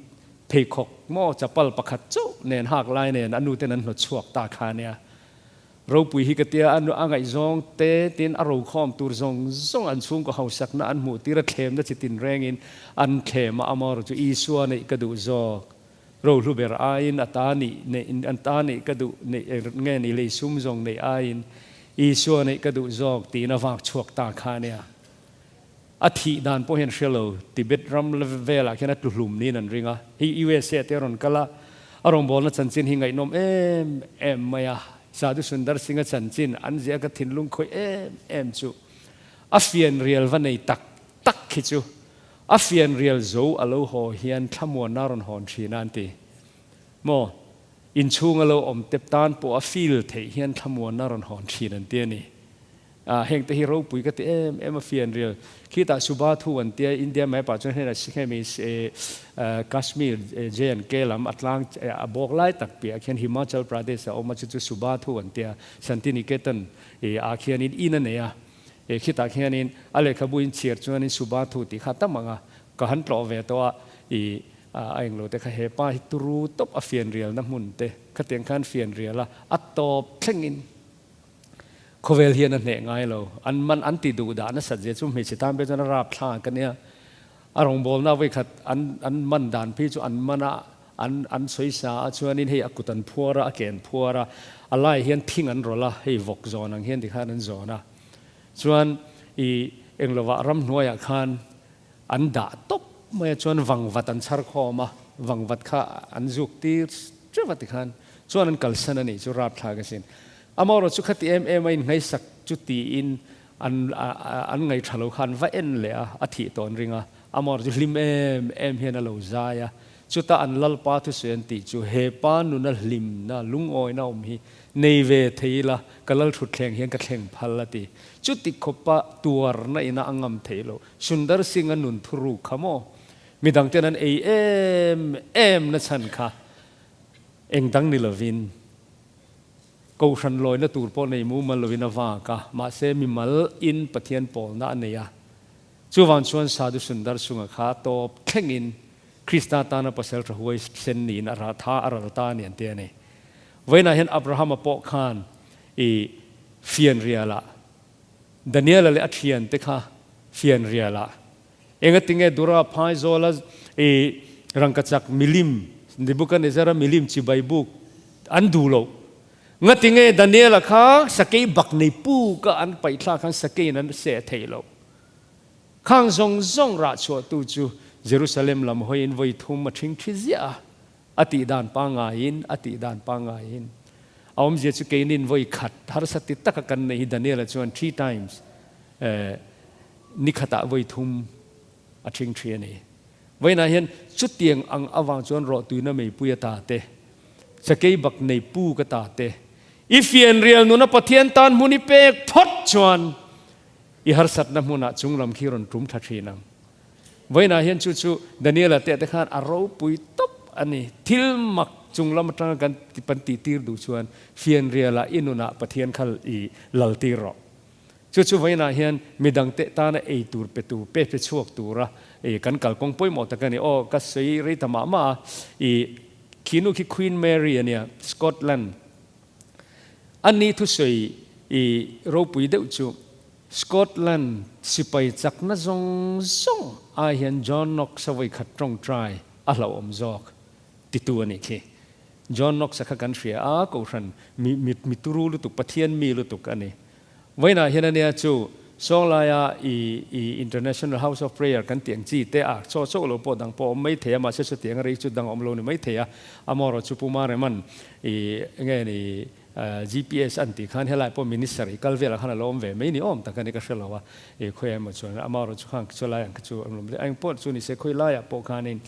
pheikhawk maw chapal pakhat chauh nen hak lai nen a nuten an hnawt chhuak ta kha ania. Ropui hi ka tia a a ngaihzawng te tin a rokhawm tur zawng zawng an chhungkaw hausakna an hmuh tir a thlemna chi tin rengin an thlem a amaherawh chu Isua neih ka duh zawk rohlu ber aiin a ta nih neih an ta neih ka duh neih nge ni lei sum zawng neih aiin Isua neih ka duh zawk tiin a vak chhuak ta kha ania. A thih dan pawh hian hre lo, Tibet ram velah khian a tlu hlum niin an ring a. Hei USA te a rawn kal a, a rawngbawlna chanchin hi ngaihnawm em em mai a. Sadhu Sundar Singh-a chanchin an ziah ka thinlung khawih em em chu a fianrial va nei tak tak khi chu a fianrial zo a lo haw hian thlamuanna a rawn hawn thin a an ti. Maw? Inchhung a lo awm tep tan pawh a feel theih hian thlamuanna a rawn hawn thin an ti a ni. A, heng te hi ropui ka ti em em a fianrial. Khitah Subha thu an tia, India map ah chuan hnenah hemi Kashmir J and K lam a tlang a bawk lai tak piah khian Himachal Pradesh a awm a, chu chu Subha thu an tia, Shantiniketan ah khianin in a nei a, khitah khianin a lehkhabu in chhiar chuanin Subha thu tih kha a tam ang a, ka han tlawh ve tawh a, i a englo te kha hepa hi turu tawp a fianrialna hmun te khatiang khan fianrial a, a tawp thlengin. Khawvel hian a hneh ngai lo. An man an ti duh dah nasat zia chu hmeichhe tan pawh chuan a rap thlak a nia. A rawngbawlna vawikhat an an man dan phei chu an man a, an an sawi sa a chuanin hei a kut an phuar a, a ke an phuar a, a lai hian thing an rawlh a, hei vawk zawn ang hian tikhan an zawn a. Chuan i englovah ramhnuaiah khan an dah tawp mai a, chuan vangvat an chhar khawm a, vangvat kha an zuk tir teuh a tikhan chuan an kalsan a nih chu rapthlak asin. Amaherawh chu khati em em a inngaisak chu tiin an an ngaihṭha lo kha an va en leh a, a thih tawh an ring a. Amaherawh chu hlim em em hian a lo zai a. Chuta an Lalpa thusawi an tih chu he pa nuna hlimna, lungawina awm hi nei ve thei ila ka Lalṭhutthleng hian ka thleng phal a ti. Chuti khawpa tuarna ina a ngam theih loh. Sundar Singh-a nun thuruk kha maw? Midangten an ei em em na chhan kha eng dang ni lovin Kohhran lawina tur pawh nei mumal lovin a vak a, mahse mimal in Pathian pawlna a nei a. Chuvang chuan Sadhu Sundar Singh-a kha tawp thlengin Krista tana pasal tha huai sen niin a tha a ral ta a ni an ti a ni. Vawiinah hian Abrahama pawh khan i fianrialah Daniela leh a thiante kha fianrialah Engatinge Dura Phaizawla i rangkachak milim, Nebuchadnezzar-a milim chibai buk an duh loh? Ngatinge Daniela kha sakei bak nei puk a an paih thlak khan sakeiin an seh theih loh? Khang zawng zawng rah chhuahtu chu Jerusalem lam hawiin vawi thum a ṭhing ṭhi ziah a, a tih dan pangaiin, a tih dan pangaiin. A awmzia chu keinin vawi khat harsa ti taka kan neih hi Daniela chuan three times eh, Ni khatah vawi thum a ṭhing ṭhi a ni. Vawiinah hian chutiang ang avang chuan rawhtuina meipui a ta te, chakei bak nei puk a ta te, i fianrial nuna Pathian tan hmun i pek phawt chuan i harsatna hmunah chunglam khi rawn ṭum thla ṭhin ang. Vawiinah hian chu chu Daniela te te khan a ropui tawp a ni. Thil mak chunglam aṭanga kan pan tihtir duh chuan fianrialah i nunah Pathian kha i laltir rawh. Chu chu vawiinah hian midangte tana ei tur pe tur, pe pe chhuak tura i kan kalkawng pawimawh tak a ni. Aw, ka sawi rei ta mah mah a, i khinu khi Queen Mary a nia, Scotland. A ni thusawi i ropui deuh chu Scotland sipai chakna zawng zawng ai hian John Knox a vawikhat tawngtai a hlauhawm zawk titu a nih khi. John Knox a kha kan hria a, Kohhran mi mi mi turu lutuk, Pathian mi lutuk a ni. Vawiinah hian ania chu Sawnglaia i i International House of Prayer kan tih ang chi te a chaw chauh lo pawh dang pawh a awm mai thei a, mahse chutiang a rei chu dang a awm lo ni mai thei a. Amaherawh chu Pu Mareman i nge ni GPS an tih khan helai pawh Minister i kal velah khan a lo awm ve mai ni awm tak a ni ka hre lo a, i khawi emaw chuan amaherawh chu khang chu lai ang kha chu an awm hle. Eng pawh chu ni se khawi laiah pawh khanin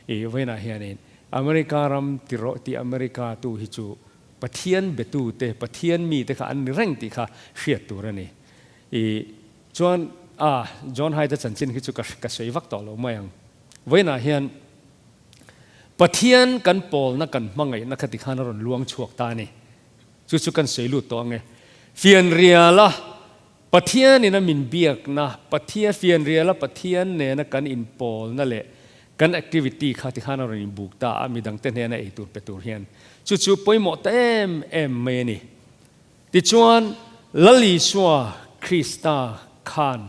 i vawiinah hianin America ram ti rawh tih America tu hi chu Pathian betu te, Pathian mi te kha an ni reng tih kha hriat tur a ni. I chuan a John Hyde-a chanchin khi chu ka ka sawi vak tawh lo mai ang. Vawiinah hian Pathian kan pawlna kan hmangaihna kha tikhan a rawn luang chhuak ta a ni. Chu chu kan sawi lut tawh ang e. Fianriala Pathianin a min biakna, Pathian fianriala Pathian nena kan inpawlna leh kan activity kha tikhan a rawn inbuk ta a, midangte hnena ei tur pe tur hian. Chu chu pawimawh ta em em mai a ni. Tichuan, Lal Isua Krista khan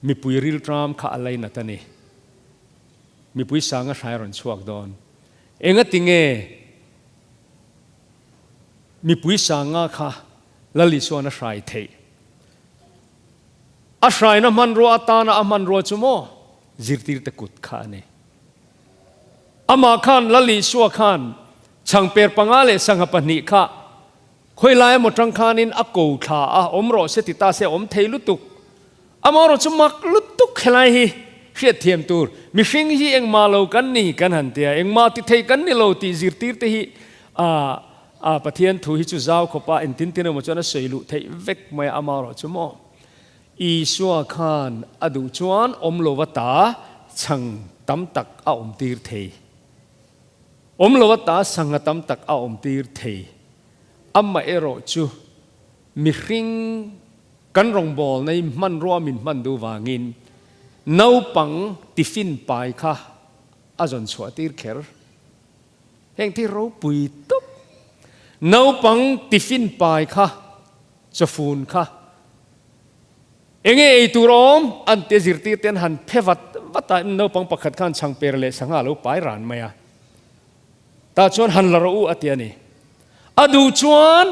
mipui rilṭam kha a lainat a ni. Mipui sanga hrai a rawn chhuak dawn. Engati nge mipui sanga kha Lal Isuan a hrai theih? A hraina hmanrua atana a hmanrua chu maw zirtirte kut kha a ni. Amah khan Lal Isua khan chhangper panga leh sangha pahnih kha khawilai emaw tang khanin a ko thla a, awm rawh se ti ta se awm thei lutuk. Amaherawh chu mak lutuk helai hi hriatthiam tur, mihring hi engmah lo kan ni kan han tia, engmah ti thei kan ni lo tih zirtir te hi a a Pathian thu hi chu zau khawpa engtin tin emaw chuan a sawi luh theih vek mai a, amaherawh chu maw Isua khan a duh chuan awm lova ta chhang tam tak a awm tir thei. Awm lova ta sangha tam tak a awm tir thei. Amaherawh chu mihring kan rawngbawlna i hmanrua min hman duh vangin naupang tiffin pai kha a zawn chhuah tir kher. Heng thil ropui tawp naupang tiffin pai kha Chawfun kha enge ei tur awm an tia zirtir te an han phe vat vat a, naupang pakhat khan chhangper leh sangha a lo pai ran mai a, tah chuan han la rawh u a ti a ni. A duh chuan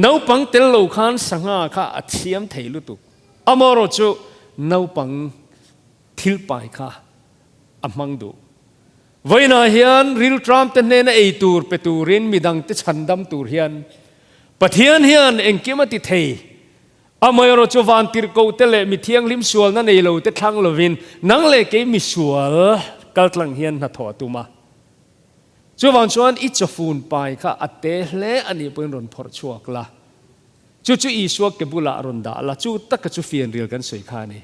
naupang tel lo khan sangha kha a thiam thei lutuk, amaherawh chu naupang thil pai kha a hmang duh. Vawiinah hian rilṭamte hnena ei tur pe turin midangte chhandam tur hian Pathian hian engkim a ti thei. Amaherawh chu vantirhkohte leh mi thianghlim sualna nei lote thlang lovin nang leh kei misual kaltlang hian hnathawh a tum a. Chuvang chuan i chawfun pai kha a te hle a nih pawhin rawn phawrh chhuak la. Chu chu Isua ke bulah rawn dah la, chu taka chu fianrial kan sawi kha a ni.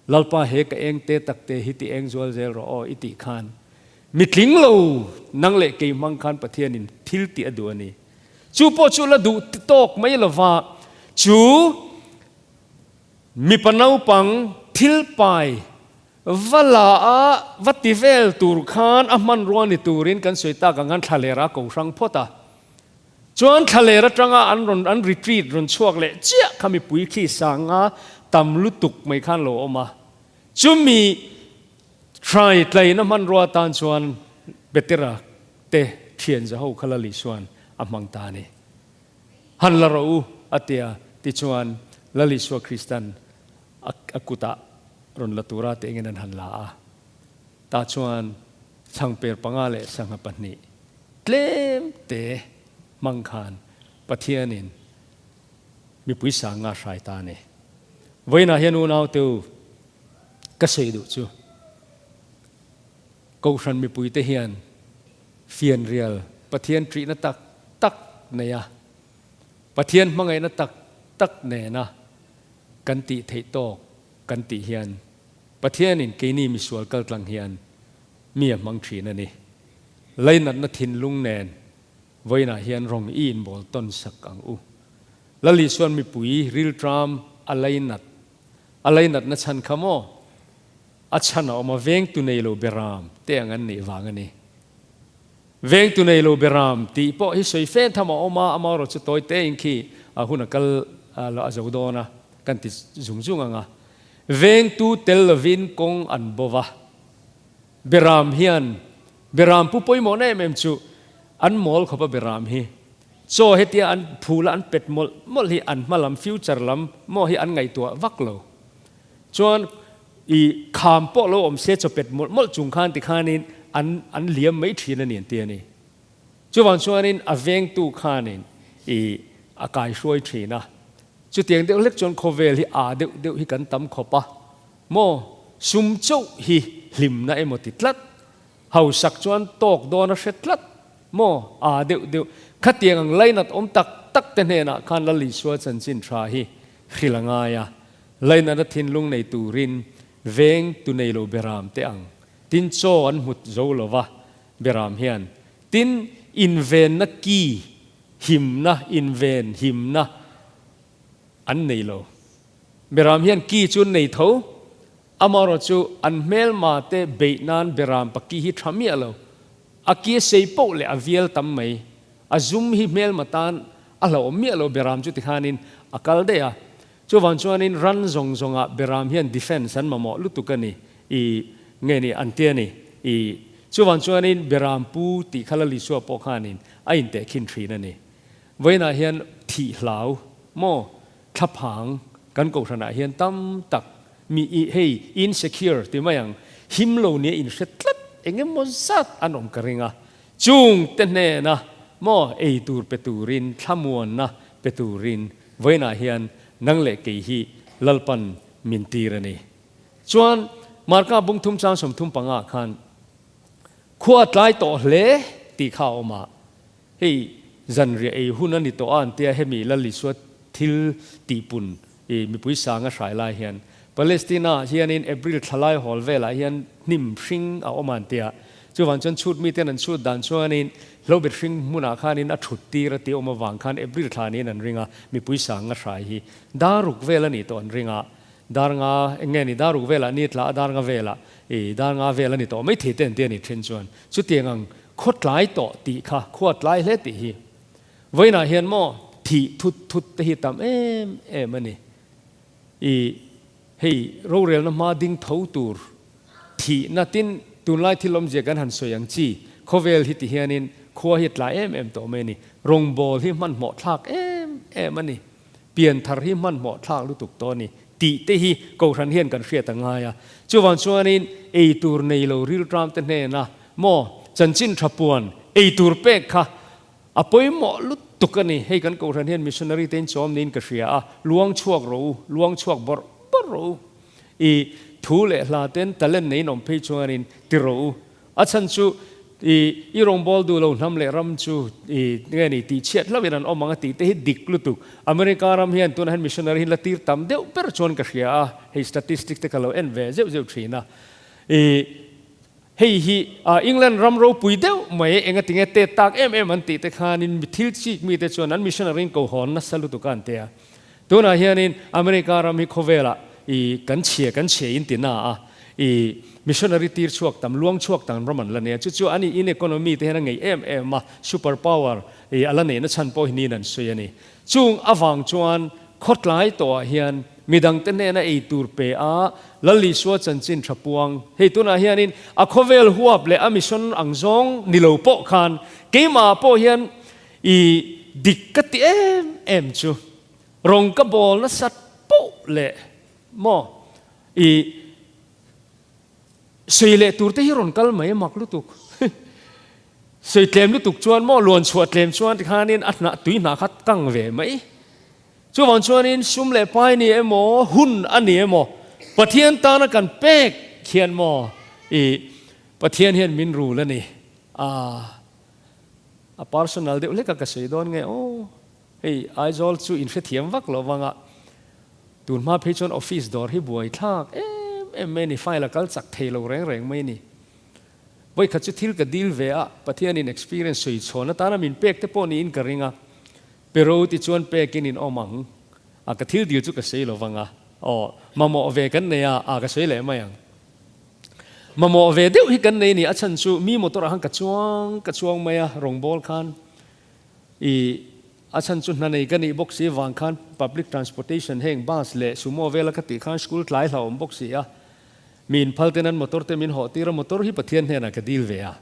Lalpa he ka eng te tak te hi ti eng zual zel rawh aw i tih khan mi tling lo nang leh kei hmang khan Pathianin thil tih a duh a ni. Chu pawh chu la duh tawk mai lova chu mipa naupang thil pai va la a va ti vel tur khan a hmanrua ni turin kan sawi tak ang khan thlalera ko hrang phawt a. Chuan thlaler atanga an rawn an retreat rawn chhuak leh chiah kha mipui khi sanga tam lutuk mai khan lo awm a. Chumi hrai tlaina hmanrua atan chuan Petera te thian zaho kha Lali chuan a hmang ta a ni. Han la rawh u a tia tichuan Lali Isua Kristan a kutah rawn la tura te engin an han la a. Tah chuan chhangper panga leh sangha pahnih Tlem te hmang khan Pathianin mipui sang nga hrai ta a ni. Vawiinah hian unaute u, ka sawi duh chu Kohhran mipuite hian fianrial Pathian ṭihna tak tak nei a, Pathian hmangaihna tak tak nena kan tih theih tawk kan tih hian Pathianin keini misual kaltlang hian mi a hmang ṭhin a ni. Lainatna thinlung nen vawiinah hian rawng i inbawl tawn sak ang u. Lal Isuan mipui rilṭam a lainat, a lainatna chhan kha maw? A chhan a awm a, vengtu nei lo beram te ang an nih vang a ni. Vengtu nei lo beram tih pawh hi sawi fe tham a awm a, amaherawh chu tawi tein khi a hun a kal a zo dawn a, kan ti zung zung ang a. Vengtu tel lovin kawng an bo va. Beram hian Beram pu pawimawhna em em chu an mawl khawp a Beram hi. Chaw hetia an phul a an pet mawlh mawlh hi an hma lam future lam maw hi an ngaihtuah vak lo. Chuan i kham pawh lo awm se chaw pet mawlh mawlh chung khan tikhanin an an liam mai thin a ni an ti a ni. Chuvang chuanin a vengtu khanin i a kaihruai thin a. Chutiang deuh hlek chuan khawvel hi aa deuh deuh hi kan tam khawp a maw? Sum chauh hi hlimna emaw ti tlat, hausak chuan tawk dawn a hre tlat maw? Aa deuh deuh khatiang ang lainat awm tak tak te hnenah khan Lal Isua chanchin tha hi hrilh a ngai a, lainatna thinlung nei turin veng tu nei lo beram te ang tin chaw an hmut zo lo va beram hian tin invenna ki Himna, inven himna an nei lo. Beram hian ki chu an nei tho, amaherawh chu an hmelma te beih nan beram pa ki hi tha miah lo. A ki a sei poh leh a vial tam mai. A zum hi hmelma tan a hlauhawm miah lo beram chu tikhanin a kal daih a. Chuvang chuanin ran zawng zawngah beram hian defence an mamawh lutuk a ni i nge ni an ti a ni i chuvang chuanin beram pu tih kha Lal Isua pawh khanin a intehkhin thin a ni. Vawiinah hian thih hlau maw thlaphang kan kohhranah hian tam tak mi i hei insecure ti mai ang him lo nia inhre tlat eng emaw zat an awm ka ring a chung te hnena maw ei tur pe turin thlamuanna pe turin Vawiinah hian nang leh kei hi Lalpan min tir a ni. Chuan Marka bung thum chang 35 khan khua a tlai tawh hle tih kha a awm a, hei zanriah ei hun a ni tawh a an tia hemi Lal Isua thil tihpun i mipui sang a hrai lai hian Palestina ah hianin April thla lai hawl velah hian hnim hring a awm a an tia. Chuvang chuan chhut miten an chhut dan chuanin hlobet hring hmunah khanin a thut tir a tih awm avang khan April thla niin an ring a, mipui sang a hrai hi dar ruk vel a nih tawh an ring a, dar nga eng nge ni dar ruk velah ni tla a dar nga velah ih dar nga vel a ni tawh maithei te an ti a ni then chuan chutiang ang khaw tlai tawh tih kha khua tlai hle tih hi vawiinah hian maw thih thut thut te hi tam em em a ni ih hei rorelna hma ding tho tur Thihna tin tunlai thil awmzia kan han sawi ang chi, khawvel hi ti hianin khua hi a tlai em em tawh mai a ni. Rawngbâwl hi hmanhmawh thlâk em em a ni. Pianthar hi hmanhmawh thlâk lutuk tawh a ni tih te hi Kohhran hian kan hriat a ngai a. Chuvang chuanin ei tur nei lo rilṭam te hnena maw chanchin ṭha puan ei tur pek kha a pawimawh lutuk a ni. Hei kan Kohhran hian missionary te in chawm niin ka hria a, luang chhuak rawh u, luang chhuak bawrh bawrh rawh u. I thu leh hla ten talent neiin awm phei chuanin ti rawh u. A chhan chu i i rawngbâwl duh lo hnam leh ram chu i nge ni tih chhiat hlauhin an awm ang a tih te hi dik lutuk. America ram hian tunah hian missionary hi la tir tam deuh ber chuan ka hria a, hei statistics te ka lo en ve zeuh zeuh thin a. I hei hi England ram ropui deuh mai engatinge tet tak em em an tih te khanin mi thil chik mite chuan an missionary in kohawn nasa lutuk a an ti a. Tunah hianin America ram hi khawvelah i kan chhia kan chhia in ti na a, i missionary tir chhuak tam, luang chhuak tam ram an la nei a, chu chu an in economy te hian a ngeih em em a, super power i a la neihna chhan pawh hi niin an sawi a ni. Chung avang chuan khawtlai tawhah hian midangte hnena ei tur pe a, Lal Isua chanchin tha puang. Hei tunah hianin a khawvel huap leh a mission ang zawng ni lo pawh khan keimahah pawh hian I dik ka ti em em chu rawng ka bawl nasat poh leh maw i sawi leh tur te hi rawn kal mai mak lutuk sawi tlem lutuk chuan maw luan chhuah tlem chuan tikhanin a hnah tui hnah kha kang ve mai chuvang chuanin sum leh pai ni emaw hun a ni emaw Pathian tana kan pek hian maw i Pathian hian min rul a ni a. A personal deuh hlek a ka sawi dawn nge aw, hei Aizawl chu in hrethiam vak lo vang a, tun hma phei chuan office dawr hi buai thlak em em mai a ni, file a kal chak thei lo reng reng mai a ni. Vawikhat chu thil ka deal ve a, Pathianin experience sawi chhawn atana min pek te pawh niin ka ring a, pero tichuan pekin in awm ang a, ka thil deal chu ka sawi lo vang a, aw mamawh ve kan nei a, a ka sawi leh mai ang. Mamawh ve deuh hi kan nei a ni, a chhan chu mi motor ah khan ka chuang ka chuang mai a, rawngbâwl khan i a chhan chu hna nei ka nih bawk si vang khan public transportation heng bus leh sumo vela ka tih khan school tlai hlauhawm bawk si a, mi inphal ten an motor te min hawh tir a, motor hi Pathian hnenah ka dil ve a,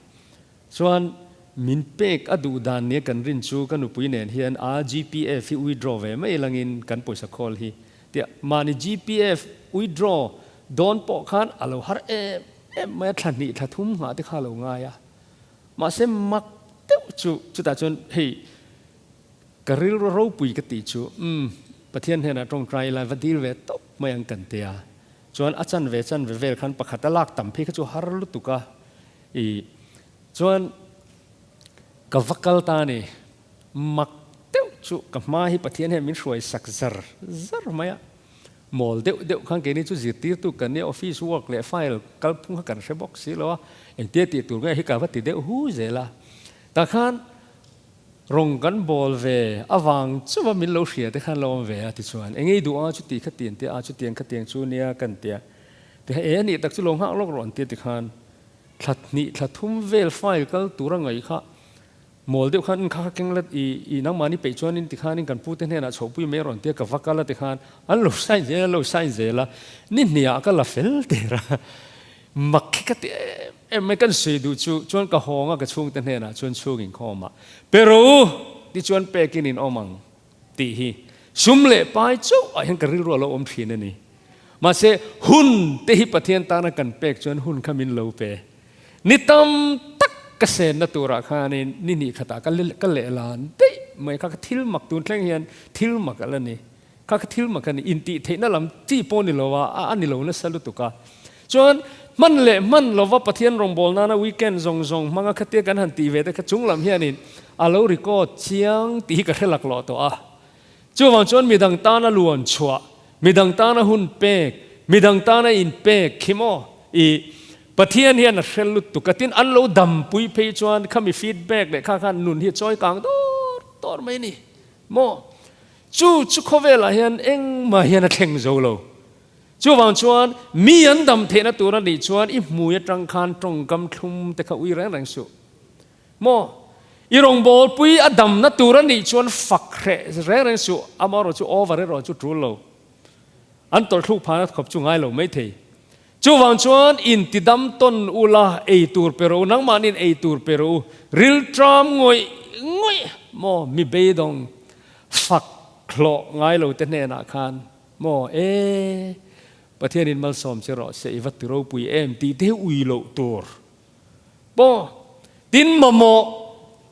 chuan. Min pek a duh dan nia kan rin chu ka nupui nen hian a GPF hi withdraw ve mai langin kan pawisa khawl hi tia mahni GPF withdraw dawn pawh khan a lo har em em mai a, thla hnih thla thum nghah te kha a lo ngai a. Mahse mak deuh chu chutah chuan hei ka rilru ropui ka tih chu umm Pathian hnenah tawngtai ila va dil ve tawp mai ang kan tia. Chuan a chanve chanve vel khan pakhat a lak tam phei kha chu har lutuk a i Chuan ka va kal ta a ni. Mak deuh chu ka hma hi Pathian hian min hruai sak zar zar mai a. Mawl deuh deuh khan keini chu zirtirtu kan nia, office work leh file kalphung kha kan hre bawk si lo a, engtia tih tur nge hi ka va ti deuh hu zel a. Tah khan rawng kan bawl ve avang chuva min lo hria te khan lo awm ve a tichuan eng ei duh a chuti khatiang te a chutiang khatiang chu nia kan tia. Tihian e a nih tak chu lo nghak lawk rawh an tia tikhan Thla hnih thla thum vel file kal tur a ngaih kha mawl deuh khan kha kha keng let i i nangmahni peih chuanin tikhanin kan pute hnenah chhohpui mai rawn tia ka va kal a tikhan an lo sign zel an lo sign zel a ni hniah ka la fel der a mak khi ka ti em em mai kan sawi duh chu chuan ka hawng a ka chhungte hnenah chuan chhung inkhawm ah pe rawh u tichuan pekin in awm ang tih hi sum leh pai chauh ah hian ka rilru a lo awm thin a ni. Mahse, hun te hi Pathian tana kan pek chuan hun kha min lo pe. Ni tam tak ka senna turah khanin ni hnih khatah ka ka lehlan daih mai kha ka thil mak tun thleng hian thil mak a la ni. Kha ka thil mak a ni. Intih theihna lam chi pawh ni lo a, a ni lo nasa lutuk a. Chuan hman leh hman lova Pathian rawngbâwl nana weekend zawng zawng hmanga khatia kan han tih ve te kha chung lam hianin a lo record chiang tih hi ka hre laklawh tawh a. Chuvang chuan midang tana luan chhuah, midang tana hun pek, midang tana inpek khi maw i Pathian hian a hre lutuk a, tin an lo dampui phei chuan khami feedback leh kha khan nun hi a chawi kang dawr dawr mai a ni maw. Chu chu khawvelah hian engmah hian a thleng zo lo. Chuvang chuan mi an dam theihna tur a nih chuan i hmui atang khan tawngkam thlum te kha ui reng reng suh. Maw? I rawngbawlpui a damna tur a nih chuan fak hreh reng reng suh, amaherawh chu over erawh chu tul lo. An tawlhthluk phahna khawp chu ngai lo maithei. Chuvang chuan intidam tawn ula ei tur pe rawh u, nangmahniin ei tur pe rawh u, rilṭam ngawih ngawih maw mi beidawng fak hlawh ngai lo te hnenah khan maw e Pathianin malsawm che rawh se i va ti ropui em tih te hi ui loh tur. Pawh tin mamawh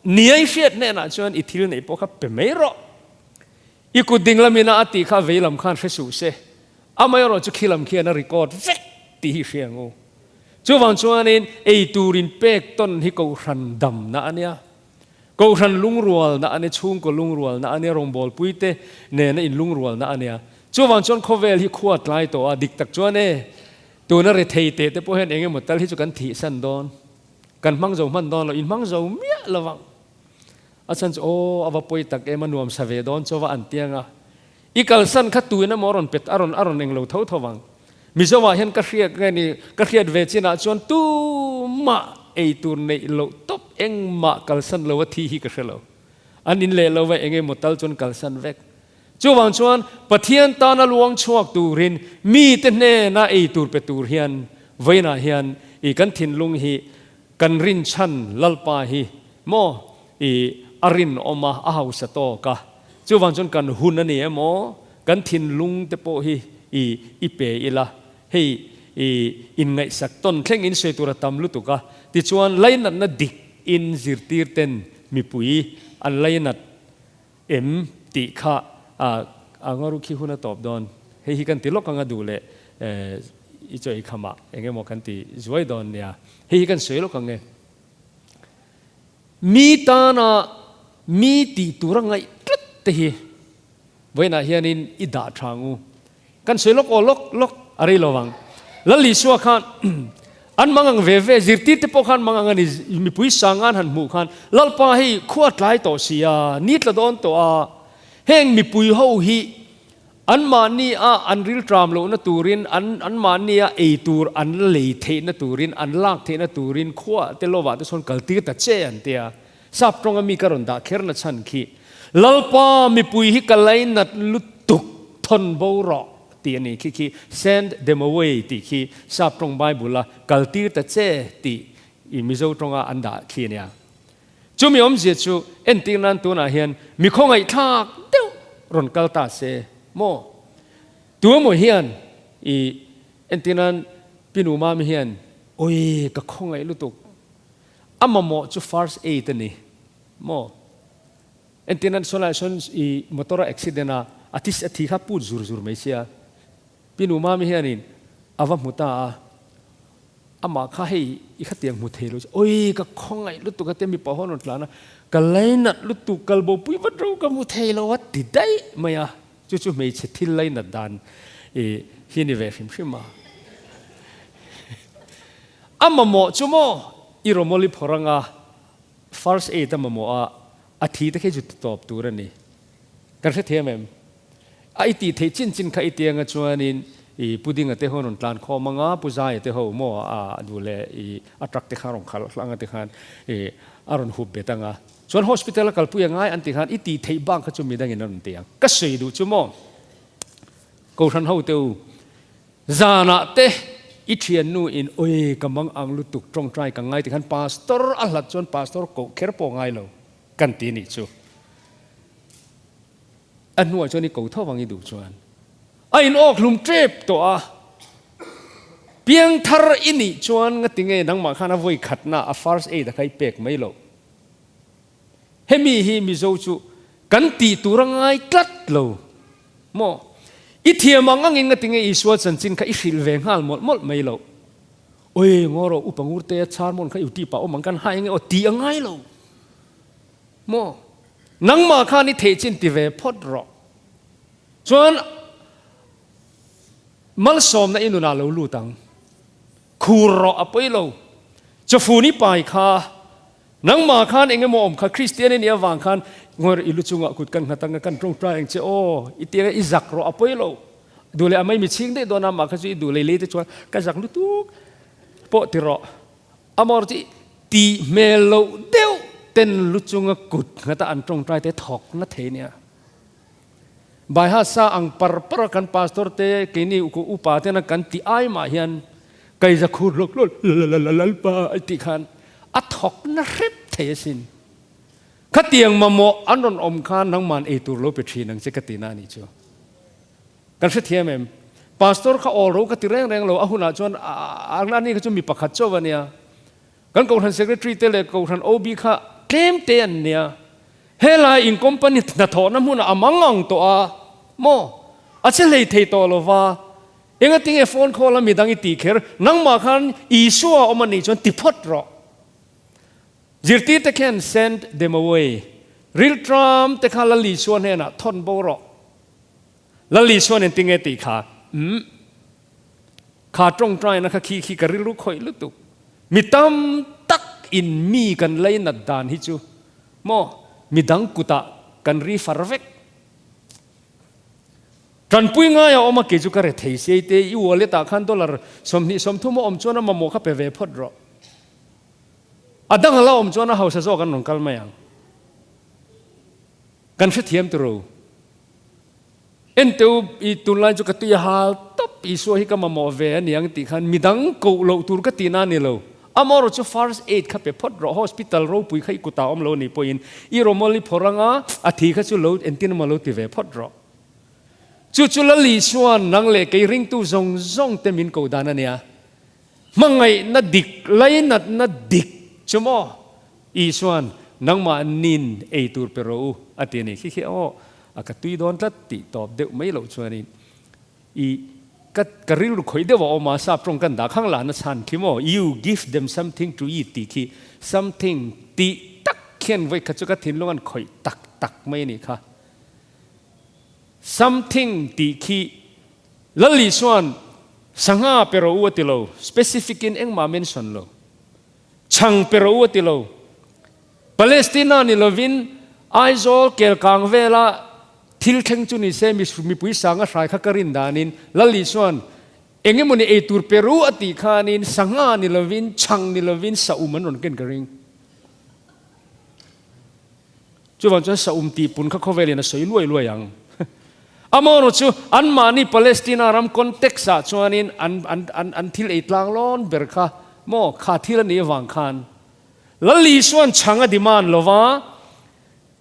niai hriat hnenah chuan i thil neih pawh kha pe mai rawh. I kut ding lamin a a tih kha vei lam khan hre suh se. Amaherawh chu khi lam khian a record vek tih hi hria ang u. Chuvang chuanin ei turin pek tawn hi Kohhran damna a nia. Kohhran lungrualna a nia, chhungkaw lungrualna a nia, rawngbawlpuite nena inlungrualna a nia. Chuvang chuan khawvel hi khua tlai tawh a, dik tak chuan e, Tuna rethei teh te pawh hian eng emaw tal hi chu kan thihsan dawn, kan hmang zo hman dawn lo, in hmang zo miah lo vang. A chhan chu aw a va pawi tak em a nuam sa ve dawn chaw va an tiang a, i kalsan kha tuin emaw a rawn pet a rawn a rawn eng lo tho tho vang. Mizo ah hian ka hriat nge ni ka hriat ve chinah chuan tumah ei tur neih loh tawp engmah kalsan lo a thi hi ka hre lo. An in leh lo va eng emaw tal chuan kalsan vek. Chuvang chuan Pathian tana luang chhuak turin mite hnena ei tur pe tur hian vawiinah hian i kan thinlung hi kan rinchhan Lalpa hi maw i a rinawm a, a hausa tawk a. Chuvang chuan kan hun a ni emaw kan thinlung te pawh hi i i pe ila hei i inngaihsak tawn thleng in sawi tur a tam lutuk a. Tichuan lainatna dik in zirtir ten mipui an lainat Em tih kha a ngaru khi hun a tawp dawn. Hei hi kan ti lawk anga duh leh i chaw ei khamah eng emaw kan ti zuai dawn nia. Hei hi kan sawi lawk ang e. Mi tana mi tih tura ngaih tlat te hi vawiinah hianin i dah tha ang u. Kan sawi lawk aw lawk lawk a rei lo vang. Lal Isua khan an mang ang ve ve, zirtir te pawh khan mang ang a ni, mipui sangan han hmuh khan Lalpa hei khua tlai tawh si a, ni tla dawn tawh a, heng mipui ho hi anmahni a an rilṭam lohna turin, an anmahni a ei tur an lei theihna turin, an lak theihna turin khua te lovah te sawn kaltir ta che an ti a. Sap tawnga mi ka rawn dah kher na chhan khi, Lalpa mipui hi ka lainat lutuk thawn bo rawh tih a ni khi khi send them away tih khi sap tawng Bible a kaltir ta che tih i Mizo tawnga an dah khi a nia. Chumi awmzia chu entir nan tunah hian mi khawngaihthlak deuh rawn kal ta se maw? Tu emaw hian i entir nan Pinu Mami hian awi ka khawngaih lutuk a mamawh chu first aid a ni maw? Entir nan sawn lai sawn i motor a accident a a thi a thi kha put zur zur mai sia Pinu Mami hianin a va hmu ta a. Amah kha hei i khatiang hmu thei lo chu oi ka khawngaih lutuk a tia mipa ho an rawn tlan a, ka lainat lutuk kal bo pui vat ro ka hmu thei lo a ti daih mai a, chu chu hmeichhe thil lainat dan i hi ni ve hrim hrim a. A mamawh chu maw i rawmawli phawrh anga first aid a mamawh a, a thi te khi chu ti tawp tur a ni. Kan hrethiam em? A i tih theih chin chin kha i ti anga chuanin i Pudinga te ho rawn tlan khawm anga Pu Zaia te ho maw a duh leh i a truck te kha rawn khalh hlang a tikhan i a rawn hup bet anga chuan hospital a kalpui a ngai an ti khan i tih theih bak kha chu midangin a rawn ti ang. Ka sawi duh chu maw Kohhran ho te u zanah te i thiannu in oi ka mang ang lutuk tawngtai ka ngai tikhan pastor a hlat chuan pastor koh kher pawh ngai lo kan ti nih chu. A hnuah chuan i ko tho vang i duh chuan a in awk hlum tep tawh a, piangthar i nih chuan ngati nge nangmah khan a vawi khatna a first aid a kha i pek mai loh. Hemi hi Mizo chu kan tih tur a ngai tlat lo maw? I thiam ang angin ngati nge Isua chanchin kha i hrilh ve nghal mawlh mawlh mai loh. Oi ngaw rawh upa ngurte a char mawn kha i utip ah awm ang kan hai nge aw tih a ngai lo. Maw? Nangmah khan i theih chin ti ve phawt rawh. Chuan malsawmna i nunah lo lut ang. Khur rawh a pawi lo. Chawfun i pai kha nangmah khan eng emaw awm kha Kristian i nih avang khan ngawih rawh i lu chungah kut kan nghat ang a kan tawngtai ang che aw i ti anga i zak rawh a pawi lo. Duh leh a mai mi chhing daih dawn a mah kha chu i duh lei lei te chuan ka zak lutuk pawh ti rawh. Amor chu tih hmel loh deuh ten lu chunga kut nghata an tawngtai te thawk na thei nia. Baiha sa ang par par a kan pastor te keini upa tena kan tih ai mah hian kaiza khur lawk lawk lalalalalalpa a tih khan a thawk na hrep thei asin. Khatiang mamawh an rawn awm khan nangman ei tur lo pe thin ang che ka ti na anih chu. Kan hrethiam em? Pastor kha awl ro ka ti reng reng lo, a hunah chuan ani kha chu mi pakhat chauh a nia. Kan Kohhran Secretary te leh Kohhran OB kha tlem te an nia. Helai in company hnathawhna hmunah a mang ang tawh a maw? A che hlei thei tawh lo va. Engatinge phone call a midang i tih kher? Nangmah khan Isua a awm a nih chuan ti phawt rawh. Zirtirte khian send them away. Rilṭam te kha Lal Isua hnenah thawn bo rawh. Lal Isuan engtin nge tih kha? Umm. Kha tawngtaina kha khi khi ka rilru khawih lutuk. Mi tam tak in mi kan leinat dan hi chu maw mi dang kutah kan ri far vek. Tanpui ngai a awm a kei chu ka re thei sei te i wallet ah khan dollar 20 30 a awm chuan a mamawh kha pe ve phawt rawh. A dang a la awm chuan a hausa zawk an rawn kal mai ang. Kan hrethiam turu. Enteu i tunlai chu ka tui a hal tawp, Isua hi ka mamawh ve a niang tih khan midang koh loh tur ka tihna a ni lo. Amaherawh chu first aid kha pe phawt rawh, hospital ropui kha i kutah awm lo a nih pawhin i rawmawl i phawrh anga a thi kha chu lo entin emaw lo ti ve phawt rawh. Chu chu Lal Isua'n nang leh kei ringtu zawng zawng te min koh dan a nia. Hmangaihna dik, lainatna dik chu maw? Isua'n, Nangmah nin ei tur pe rawh u, a ti a ni. Khi khi aw, a ka tui dawn tlat tih tawp deuh mai loh chuanin i ka ka rilru khawih deuh a awm a, sap tawng kan dah khang lana chhan khi maw, you give them something to eat tih khi something tih tak khian vawi khat chu ka thinlung an khawih tak tak mai a nih kha. Something tih khi Lal Isua'n sangha pe rawh u a ti lo, specific in engmah mention lo. Chhang pe rawh u a ti lo. Palestina ni lovin Aizawl kelkang vela thil thleng chu ni se mipui sanga hrai kha ka rin danin Lal Isua'n eng emawni ei tur pe rawh u a tih khanin sangha ni lovin chhang ni lovin saum an rawn ken ka ring. Chuvang chuan saum tih pun kha khawvelin a sawi luai luai ang. Amaherawh chu anmahni Palestina ram context ah chuanin an an an an thil ei tlang lawn ber kha maw kha thil a nih avang khan. Lal Isuan chhang a demand lo va,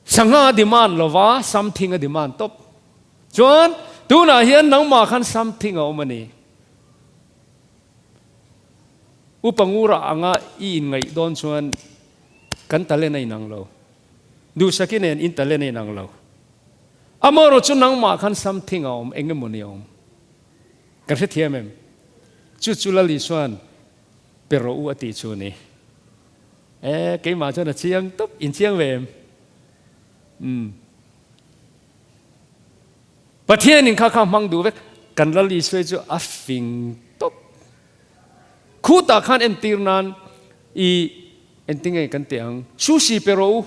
sangha a demand lo va, something a demand tawp. Chuan tunah hian nangmah khan something a awm a ni. Upa ngura anga i inngaih dawn chuan kan talent a inang lo. Duhsaki nen in talent a inang lo. Amaherawh chu nangmah khan something a awm, eng emaw ni a awm. Kan hrethiam em? Chu chu Lal Isuan pe rawh u a tih chu a ni. E, keimah chuan a chiang tawp, in chiang ve em? Umm. Pathianin kha kha hmang duh vek, kan Lal Isua chu a fing tawp. Khutah khan entir nan i engtinge kan tih ang, sushi pe rawh u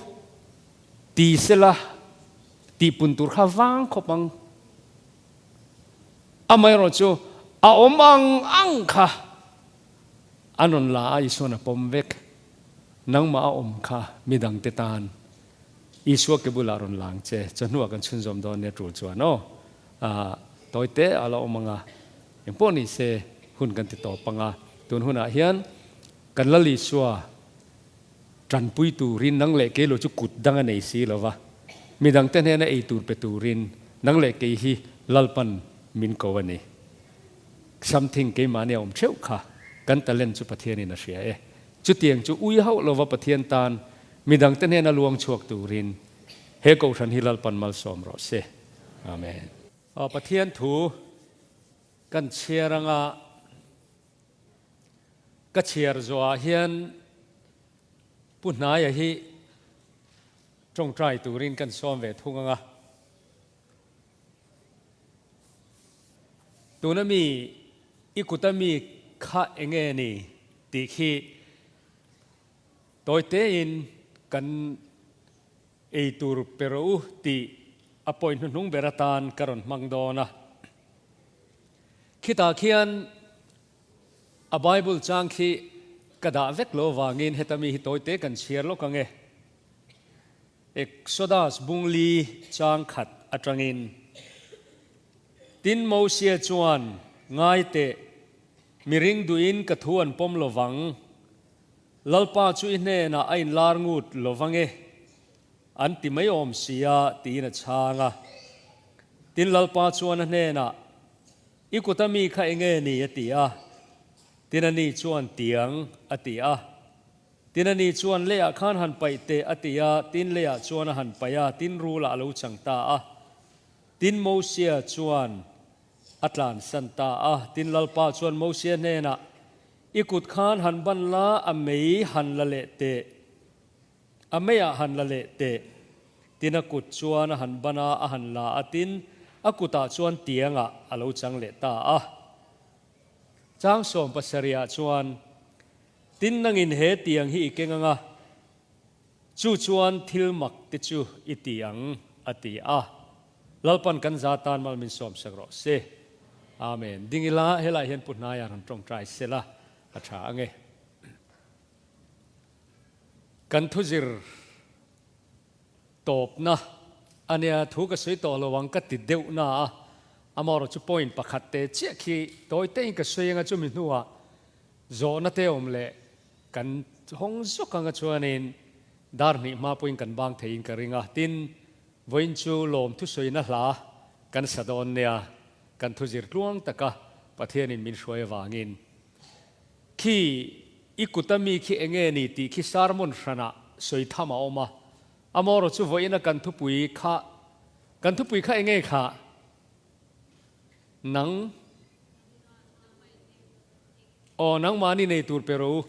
ti sela tih pun tur kha vang khawp ang. Amaherawh chu a awm ang ang kha an rawn la a, Isua'n a pawm vek. Nangmah a awm kha midangte tan Isua ke bulah rawn lang che, chawhnuah kan chhunzawm dawn nia tul chuan aw. Tawi te a la awm ang a, engpawh ni se hun kan ti tawp ang a, tun hunah hian kan Lal Isua tanpui turin nang leh kei lo chu kut dang a nei si lo va, midangte hnena ei tur pe turin nang leh kei hi Lalpan min ko a ni. Something keimahni a awm theuh kha kan talent chu Pathianin a hria e. Chutiang chu ui hauh lova Pathian tan midangte hnena luang chhuak turin he Kohhran hi Lalpan malsawm rawh se. Amen. Aw Pathian thu kan chhiar anga ka chhiar zawhah hian Pu Hnaia hi tawngtai turin kan sawm ve thung anga tuna mi i kuta mi kha enge ni tih khi Tawi tein kan ei tur pe rawh u tih a pawi hnuhnung ber atan ka rawn hmang dawn a. Khitah khian a Bible chang khi ka dah vek lo avangin heta mi hi tawi te kan chhiar lawk ang e. Exodus bungli chang khat atangin Tin Mosia chuan, Ngai teh, miring duhin ka thu an pawm lo vang. Lalpa chu i hnenah a inlar ngut lo vang e, an ti mai awm si a, tiin a chhang a. Tin Lalpa chuan a hnenah, I kuta mi kha enge ni? a ti a. Tin a ni chuan, Tiang, a ti a. Tin a ni chuan, Leiah khan han paih teh, a ti a. Tin leiah chuan a han paih a, tin rulah a lo chang ta a. Tin Mosia chuan a tlansan ta a. Tin Lalpa chuan Mosia hnenah, I kut khan han ban la, a mei han la leh teh. A meiah han la leh teh. Tin a kut chuan a han ban a, a han la a, tin a kutah chuan tiangah a lo chang leh ta a. Chang 70ah chuan, Tin nangin he tiang hi i keng ang a, chu chuan thil mak te chu i ti ang, a ti a. Lalpan kan za tan mal min sawm sak rawh se. Amen. Ding ila helai hian Pu Hnaia rawn tawngtai sela a tha ange. Kan thuzir tawpna ania thu ka sawi tawh lo ang ka ti deuh na a, amaherawh chu point pakhat te chiah khi tawi te in ka sawi anga chumi hnuah zawhna te awm leh kan hawng zawk anga chuanin dar hnih hma pawhin kan bang theiin ka ring a, tin Vawiin chu lawm thusawina hla kan sa dawn nia, kan thuzir tluang taka Pathianin min hruai avangin. Khi i kuta mi khi enge ni tih khi sermon hranah sawi tham a awm a, amaherawh chu vawiina kan thupui kha, kan thupui kha enge kha? Nang aw nangmahni nei tur pe rawh u,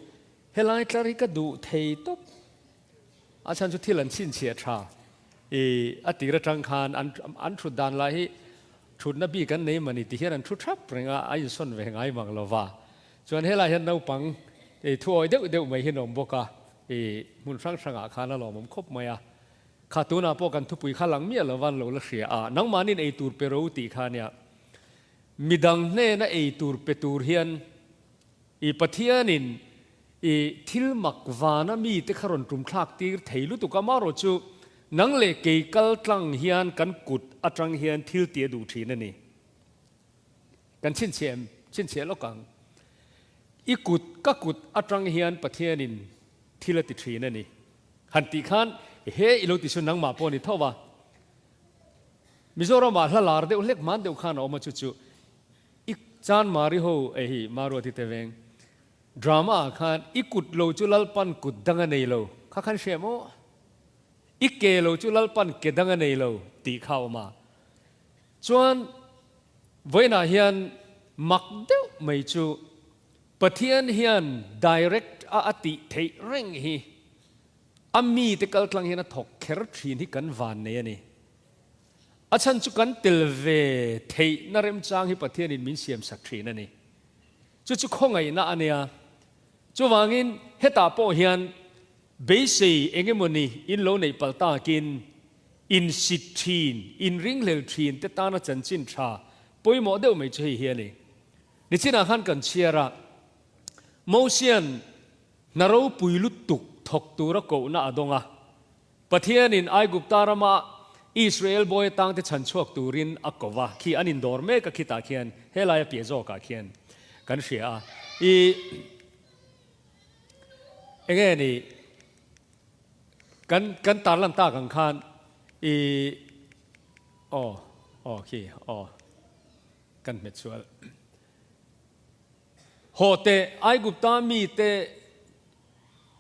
helai tlar hi ka duh thei tawp. A chhan chu thil an chhinchhiah tha i a tir atang khan an an thut dan lah hi thutna bik an nei mani ti hian an thu thap reng a, a insawn ve ngai mang lo va. Chuan helai hian naupang i thu awi deuh deuh mai hi an awm bawk a, i hmun hrang hrangah khan a lawmawm khawp mai a. Kha tunah pawh kan thupui kha lang miah lova an lo la hria a, nangmahniin ei tur pe ro tih kha nia. Midang hnena ei tur pe tur hian I Pathianin i thil mak vana mite kha rawn tum thlak tir thei lutuk a, marawh chu nang leh kei kal tlang hian kan kut atang hian thil tih a duh thin a ni. Kan chhinchhiah em? Chhinchhiah lawk ang. I kut, ka kut atang hian Pathianin. thil a ti thin a ni. Han tih khan he i lo ti chu nangmah pawh a ni tho va. Mizoramah hla lar deuh hlek hman deuh khan a awm a chu chu i Chanmari ho ei hi Maruati te veng drama ah khan i kut lo chu Lalpan kut dang a nei lo kha khan hria maw? I ke lo chu Lalpan ke dang a nei lo tih kha a awm a. Chuan vawiinah hian mak deuh mai chu Pathian hian direct a a tih theih reng hi a mite kaltlang hian a thawk kher thin hi kan van nei a ni. A chhan chu kan tel ve theihna remchang hi Pathianin min siamsak thin a ni. Chu chu khawngaihna a nia. Chuvangin hetah pawh hian beisei eng emawni in lo neih palh takin insit thin, inringhlel thin te tana chanchin tha pawimawh deuh mai chu hei hi a ni. Nichinah khan kan chhiar a, Mosia'n hna ropui lutuk thawk tura kohna a dawng a. Pathianin Aigupta rama Israel bawi atangte chhan chhuak turin a ko va, khi an indawr mek a khitah khian helai a piah zawkah khian kan hria a. I enge ni kan kan tarlan tak ang khan i aw aw khi aw. Kan hmet sual. Haw teh, Aigupta mite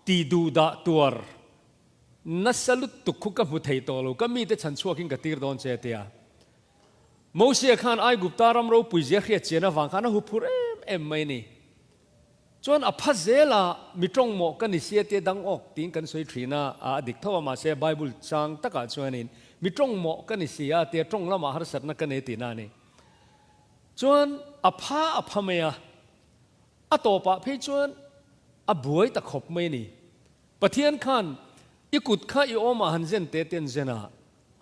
ti duhdah tuar nasa lutuk khu ka hmu thei tawh lo, ka mite chhan chhuakin ka tir dawn che tia. Mosia khan Aigupta ram ropui zia hriat chian avang khan a hu phur em em mai ni. Chuan a pha zel a, mi tawng mawh ka ni sia tia dang awk tiin kan sawi thin a, a dik tho a mahse Bible chang takah chuanin mi tawng mawh ka ni sia tia tawng lamah harsatna ka nei tihna a ni. Chuan a pha a pha mai a, a tawpah phei chuan a buai ta khawp mai a ni. Pathian khan i kut kha i awmah han zen te te an zen a,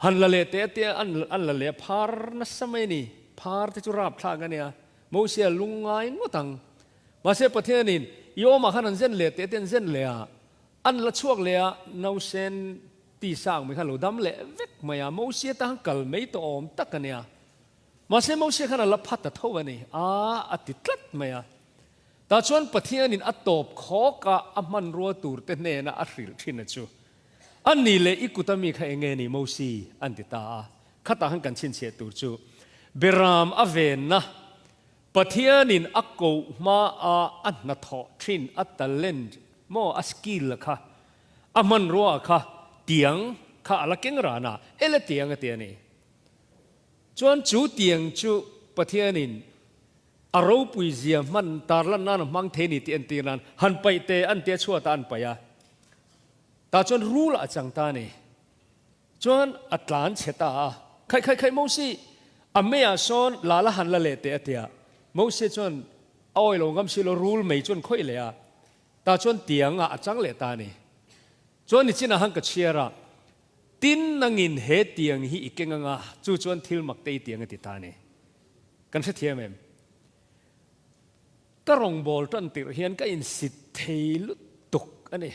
han la leh te te an la leh a, phar nasa mai a ni. Phar te chu rapthlak a nia, Mosia lungngai ngawt ang. Mahse Pathianin i awmah khan an zen leh teh te an zen leh a, an la chhuak leh a, nausen tisa ang mai khan a lo dam leh vek mai a, Mosia tan kal mai tawh awm tak a nia. Mahse Mosia khan a la phat ta tho a ni, a a ti tlat mai a. Tah chuan Pathianin a tawp khawk a, a hmanrua tur te hnena a hrilh thin a chu. A ni leh i kut ami kha eng nge ni Mosi? an ti ta a. Khatah khan kan chhinchhiah tur chu Beram a venna Pathianin a koh hma a a hnathawh thin a talent maw a skill kha a hmanrua kha tiang kha a la keng ran a ele tiang a ti a ni. Chuan chu tiang chu Pathianin a ropui zia hman tarlan nan a hmang thei ni tih entir nan han paih te an tia chhuatah an paih a tah chuan rul ah a chang ta a ni. Chuan a tlan chhe ta a, Khaih khaih khaih Mose, a meiah sawn la la han la leh teh a ti a. Mose chuan a awi lo ngam si lo, rul mei chuan khawih leh a, tah chuan tiang ah a chang leh ta a ni. Chuan nichinah han ka chhiar a, Tin nangin he tiang hi i keng anga, chu chuan thil mak te i tiang a ti ta a ni. Kan hrethiam em? Ka rawngbâwl ṭan tirh hian ka insit thei lutuk a ni.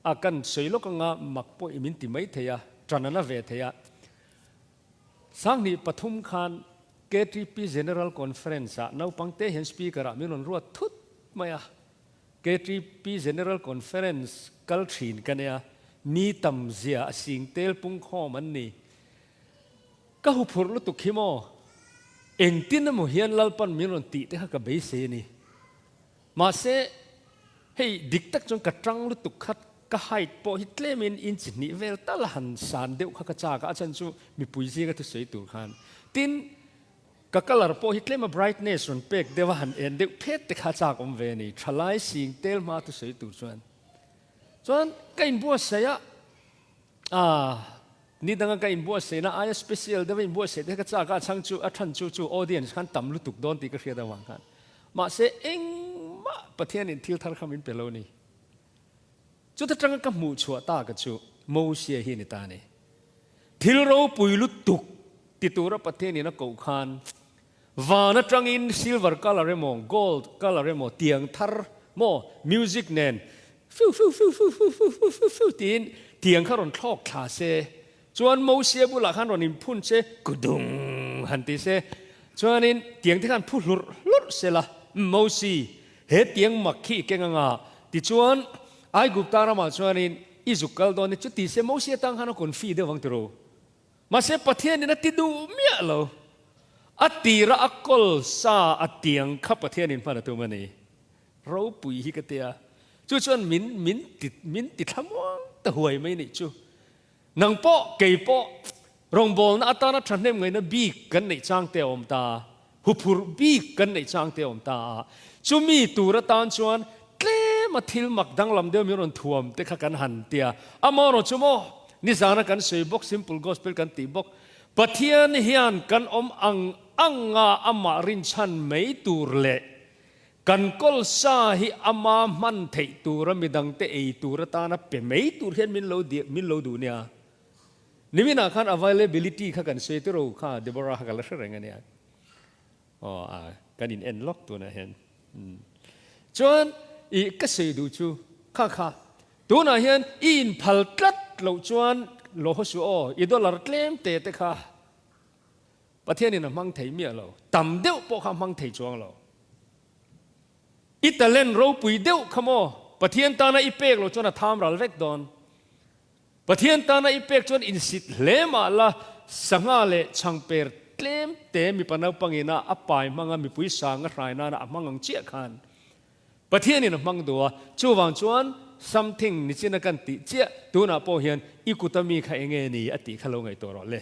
A kan sawi lawk anga mak pawh i min ti mai thei a, ṭan a na ve thei a. Sanghnih pathum khan KTP General Conference ah naupang te hian Speaker ah min rawn ruat thut mai a. KTP General Conference kal ṭhin ka nia, mi tam zia a sing tel pungkhawm an ni. Ka huphurh lutuk hi maw? Engtin emaw hian Lalpan min rawn tih te kha ka beisei a ni. Mahse, hei dik tak chuan ka tang lutuk kha ka height pawh hi tlemin inch hnih vel tal han san deuh kha ka chak a, a chhan chu mipui zinga thusawi tur khan. Tin, ka colour pawh hi tlema brightness rawn pek deuh a han en deuh phet te kha a chak awm ve a ni, thalai sing tel hma thusawi tur chuan. Chuan ka inbuatsaih a, Ah, ni danga ka inbuatsaihna aia special deuha inbuatsaih te ka chak a, a chhang chu a chhan chu chu audience khan tam lutuk dawn tih ka hriat avang khan. Mahse engmah Pathianin thil thar kha min pe lo ni. Chuta tanga ka hmuh chhuah ta ka chu Mosia hi ni ta ni. Thil ropui lutuk ti tura Pathianin a koh khan van atangin silver colour emaw gold colour emaw tiang thar maw music nen fiu fiu fiu fiu fiu fiu fiu fiu fiu tiin tiang kha rawn thlawk thla se chuan Mosia bulah khan rawn inphun se kudung han ti se chuanin tiang te khan phu hlurh hlurh se la Mosi he tiang mak khi i keng anga tichuan. Aigupta ramah chuanin i zuk kal dawn ni chu ti se Mosia tang khan a confi deuh ang tiro. Mahse Pathianin a ti duh miah lo. A tira a kawl sa a tiang kha Pathianin hman a tum a ni. Ropui hi ka tia. Chu chuan min min ti min ti thlamuang ta huai mai nih chu. Nang pawh kei pawh rawngbawlna atana thahnem ngaihna bik kan neih chang te a awm ta. Huphurh bik kan neih chang te a awm ta a. Chumi tur atan chuan tlema thil mak danglam deuh min rawn thuam te kha kan han tia. Amaherawh chu maw, nizana kan sawi bawk simple gospel kan tih bawk, Pathian hian kan awm ang anga amah rinchhan mai tur leh Kan kawl sa hi ama hman theih tura midangte ei tur atana pe mai tur hian min lo min lo duh nia. Niminah khan availability kha kan sawi tiro kha Deborah kha ka la hre reng a nia. Aw a kan in en lawk tunah hian. Chuan i ka sawi duh chu kha kha tunah hian i inphal tlat loh chuan lo haw suh aw i dollar tlem te te kha Pathianin a hmang thei miah lo, tam deuh pawh kha a hmang thei chuang lo. I talent ropui deuh kha maw Pathian tana i pek loh chuan a tham ral vek dawn. Pathian tana i pek chuan insit hle mah la, sangha leh chhangper tlem te mipa naupangina a pai hmanga mipui sanga hrai nana a hmang ang chiah khan Pathianin a hmang duh a, chuvang chuan something nichina kan tih chiah tunah pawh hian i kuta mi kha enge ni a tih kha lo ngaihtuah rawh le.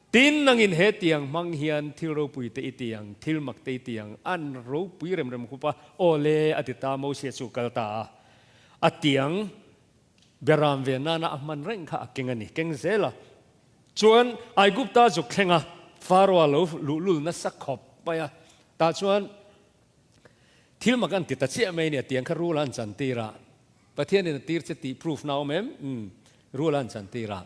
Tin, nangin he tiang hmang hian thil ropui te i ti ang, thil mak te i ti ang, an ropui rem rem khup a, aw le, a ti ta, Mosia chu kal ta a. A tiang beram ve nana a hman reng kha a keng a ni, keng zel a. Chuan Aigupta zuk thleng a, Faroa lo luhlul nasa khawp mai a, tah chuan thil mak an ti ta chiah mai a ni, a tiang kha rul a an chantir a, Pathianin a tir che tih proof na awm em? Umm, rul a an chantir a.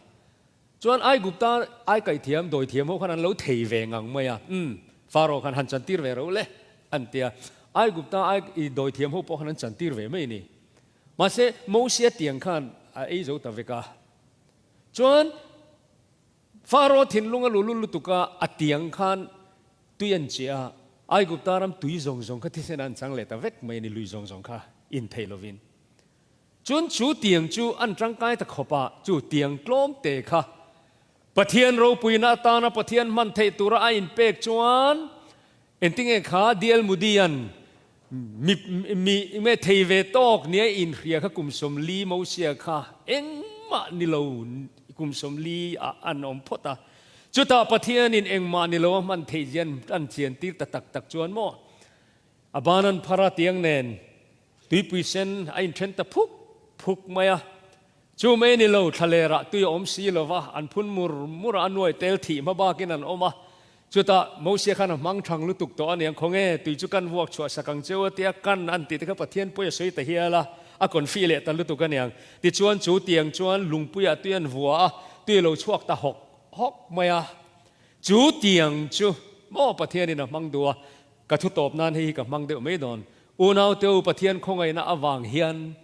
Chuan Aigupta ai kaihthiam, dawithiam ho khan an lo thei ve ngang mai a, umm, Pharaoh khan han chantir ve ro le, an ti a. Aigupta ai i dawithiam ho pawh khan an chantir ve mai a ni. Mahse, Mosia tiang khan a ei zo ta vek a. Chuan Pharaoh thinlung a lulul lutuk a, a tiang khan tui an chiah a, Aigupta ram tui zawng zawng kha thisen a an chang leh ta vek mai a ni, lui zawng zawng kha in thei lovin. Chun chu tiang chu an tangkai ta khawp a, chu tiang tlawm te kha Pathian ropuina atana Pathian hman theih tura a inpek chuan engtinge kha DL Moody-a'n mi mi me thei ve tawk nia inhria kha kum 40 Mosia kha engmah ni lo kum 40 ah an awm phawt a, chutah Pathianin engmah ni lo a hman theih zian an chian tir ta tak tak chuan maw a ban an phar a tiang nen Tuipui sen a inthen ta phuk phuk mai a, chu mai ni lo thlalerah tui a awm si lo va, an phun mur mur a, a nuai tel thih hma bakin an awm a. Chutah Mosia khan a hmang thang lutuk tawh a niang, Khawnge, tui chu kan vuak chhuah sak ang cheu a tia, kan an tih te kha Pathian pawi a sawi ta hial a, a confi leh ta lutuk a niang. Tichuan chu tiang chuan lungpuiah tui an vua a, tui a lo chhuak ta hawk hawk mai a. Chu tiang chu maw Pathianin a hmang duh a, Ka thu tawp nan hei hi ka hmang deuh mai dawn. Unaute u, Pathian khawngaihna avang hian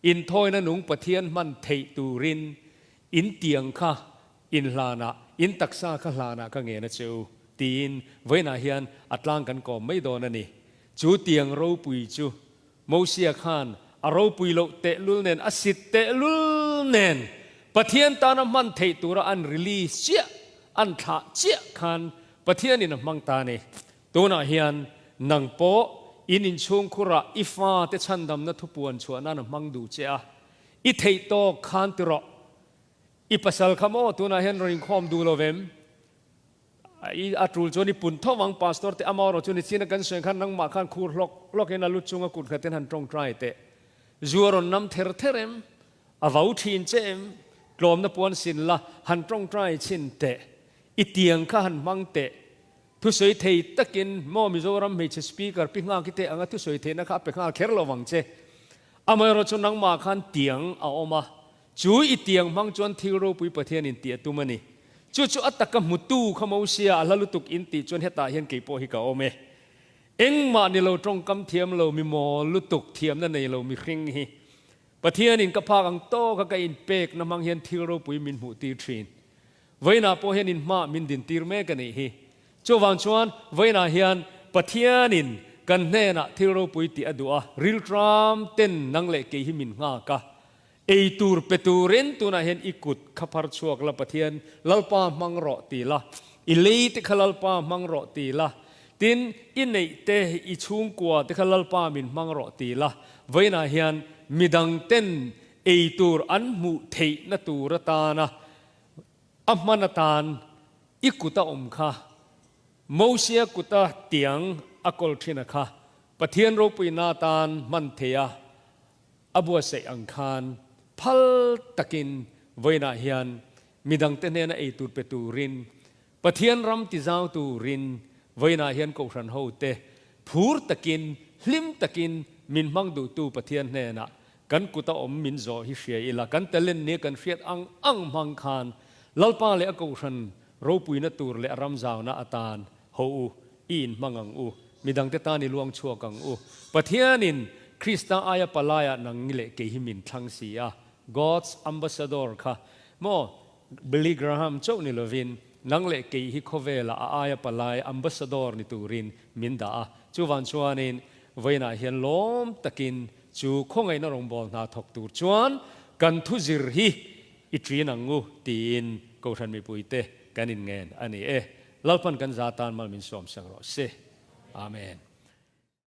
inthawina nung Pathian hman theih turin in tiang kha in hlanah, in taksa kha hlanah ka ngen a che u, tiin vawiinah hian a tlang kan kawm mai dawn a ni. Chu tiang ropui chu Mosia khan a ropui loh tehlul nen, a sit tehlul nen Pathian tana hman theih tura an release chiah, an thlah chiah khan Pathianin a hmang ta a ni. Tunah hian nang pawh in inchhungkhurah i fate chhandamna thupuan chhuah nan a hmang duh che a, i theih tawk khan ti rawh. I pasal kha maw tunah hian rawn inkhawm duh lo vem? I a tul chuan i pun tho ang Pastor te ama erawh chu nichina kan sawi khan nangmah khan khur hlawk hlawkin a lu chunga kut khatin han tawngtai teh. Zu a rawn nam ther ther em? A vau thin che em? Tlawmna puan sin la han tawngtai chhin teh. I tiang kha han hmang teh. Thusawi thei takin maw Mizoram hmeichhe speaker pi nghak i teh anga thusawi theihna kha a pe nghal kher lo vang che. Amaherawh chu nangmah khan tiang a awm a, chu i tiang hmang chuan thil ropui Pathian in tih a tum a ni. Chu chu a taka hmutu kha Mosia a hla lutuk in tih chuan hetah hian kei pawh hi ka awm e. Engmah ni lo tawngkam thiam lo mi mawl lutuk thiamna nei lo mihring hi Pathianin ka phak ang tawka ka inpekna hmang hian thil ropui min hmuh tir thin. Vawiinah pawh hian inhma min din tir mek a nih hi. Chuvang chuan vawiinah hian Pathianin Kan hnenah thil ropui tih a duh a, rilṭam ten nang leh kei hi min nghak a. Ei tur pe turin tunah hian i kut kha phar chhuak la, Pathian, Lalpa hmang rawh ti la, i lei te kha Lalpa hmang rawh ti la, tin, i neih te, i chhungkua te kha Lalpa min hmang rawh ti la, vawiinah hian midang ten ei tur an hmuh theihna tur atana a hman atan i kut a awm kha, Mosia kuta tiang a kawl thin a kha Pathian ropuina atan hman theih a, A buatsaih ang khan phal takin vawiinah hian midangte hnena ei tur pe turin, Pathian ram tizau turin vawiinah hian Kohhran hote phur takin, hlim takin min hmang duhtu Pathian hnenah kan kuta awm min zawh hi hria ila, kan talent nia kan hriat ang ang hmang khan Lalpa leh a Kohhran ropuina tur leh a ram zauna atan ho u, i inhmang ang u, midangte tan i luang chhuak ang u. Pathianin Krista aia palaiah nang leh kei hi min thlang si a, God's ambassador kha maw Billy Graham chauh ni lovin nang leh kei hi khawvelah a aia palai ambassador ni turin min dah a. Chuvang chuanin vawiinah hian lawm takin chu khawngaihna rawngbâwl hna thawk tur chuan kan thuzir hi i ṭin ang u tiin Kohhran mipuite kan inngen a ni e. Lalpan kan za tan mal min sawm sak rawh se. Amen.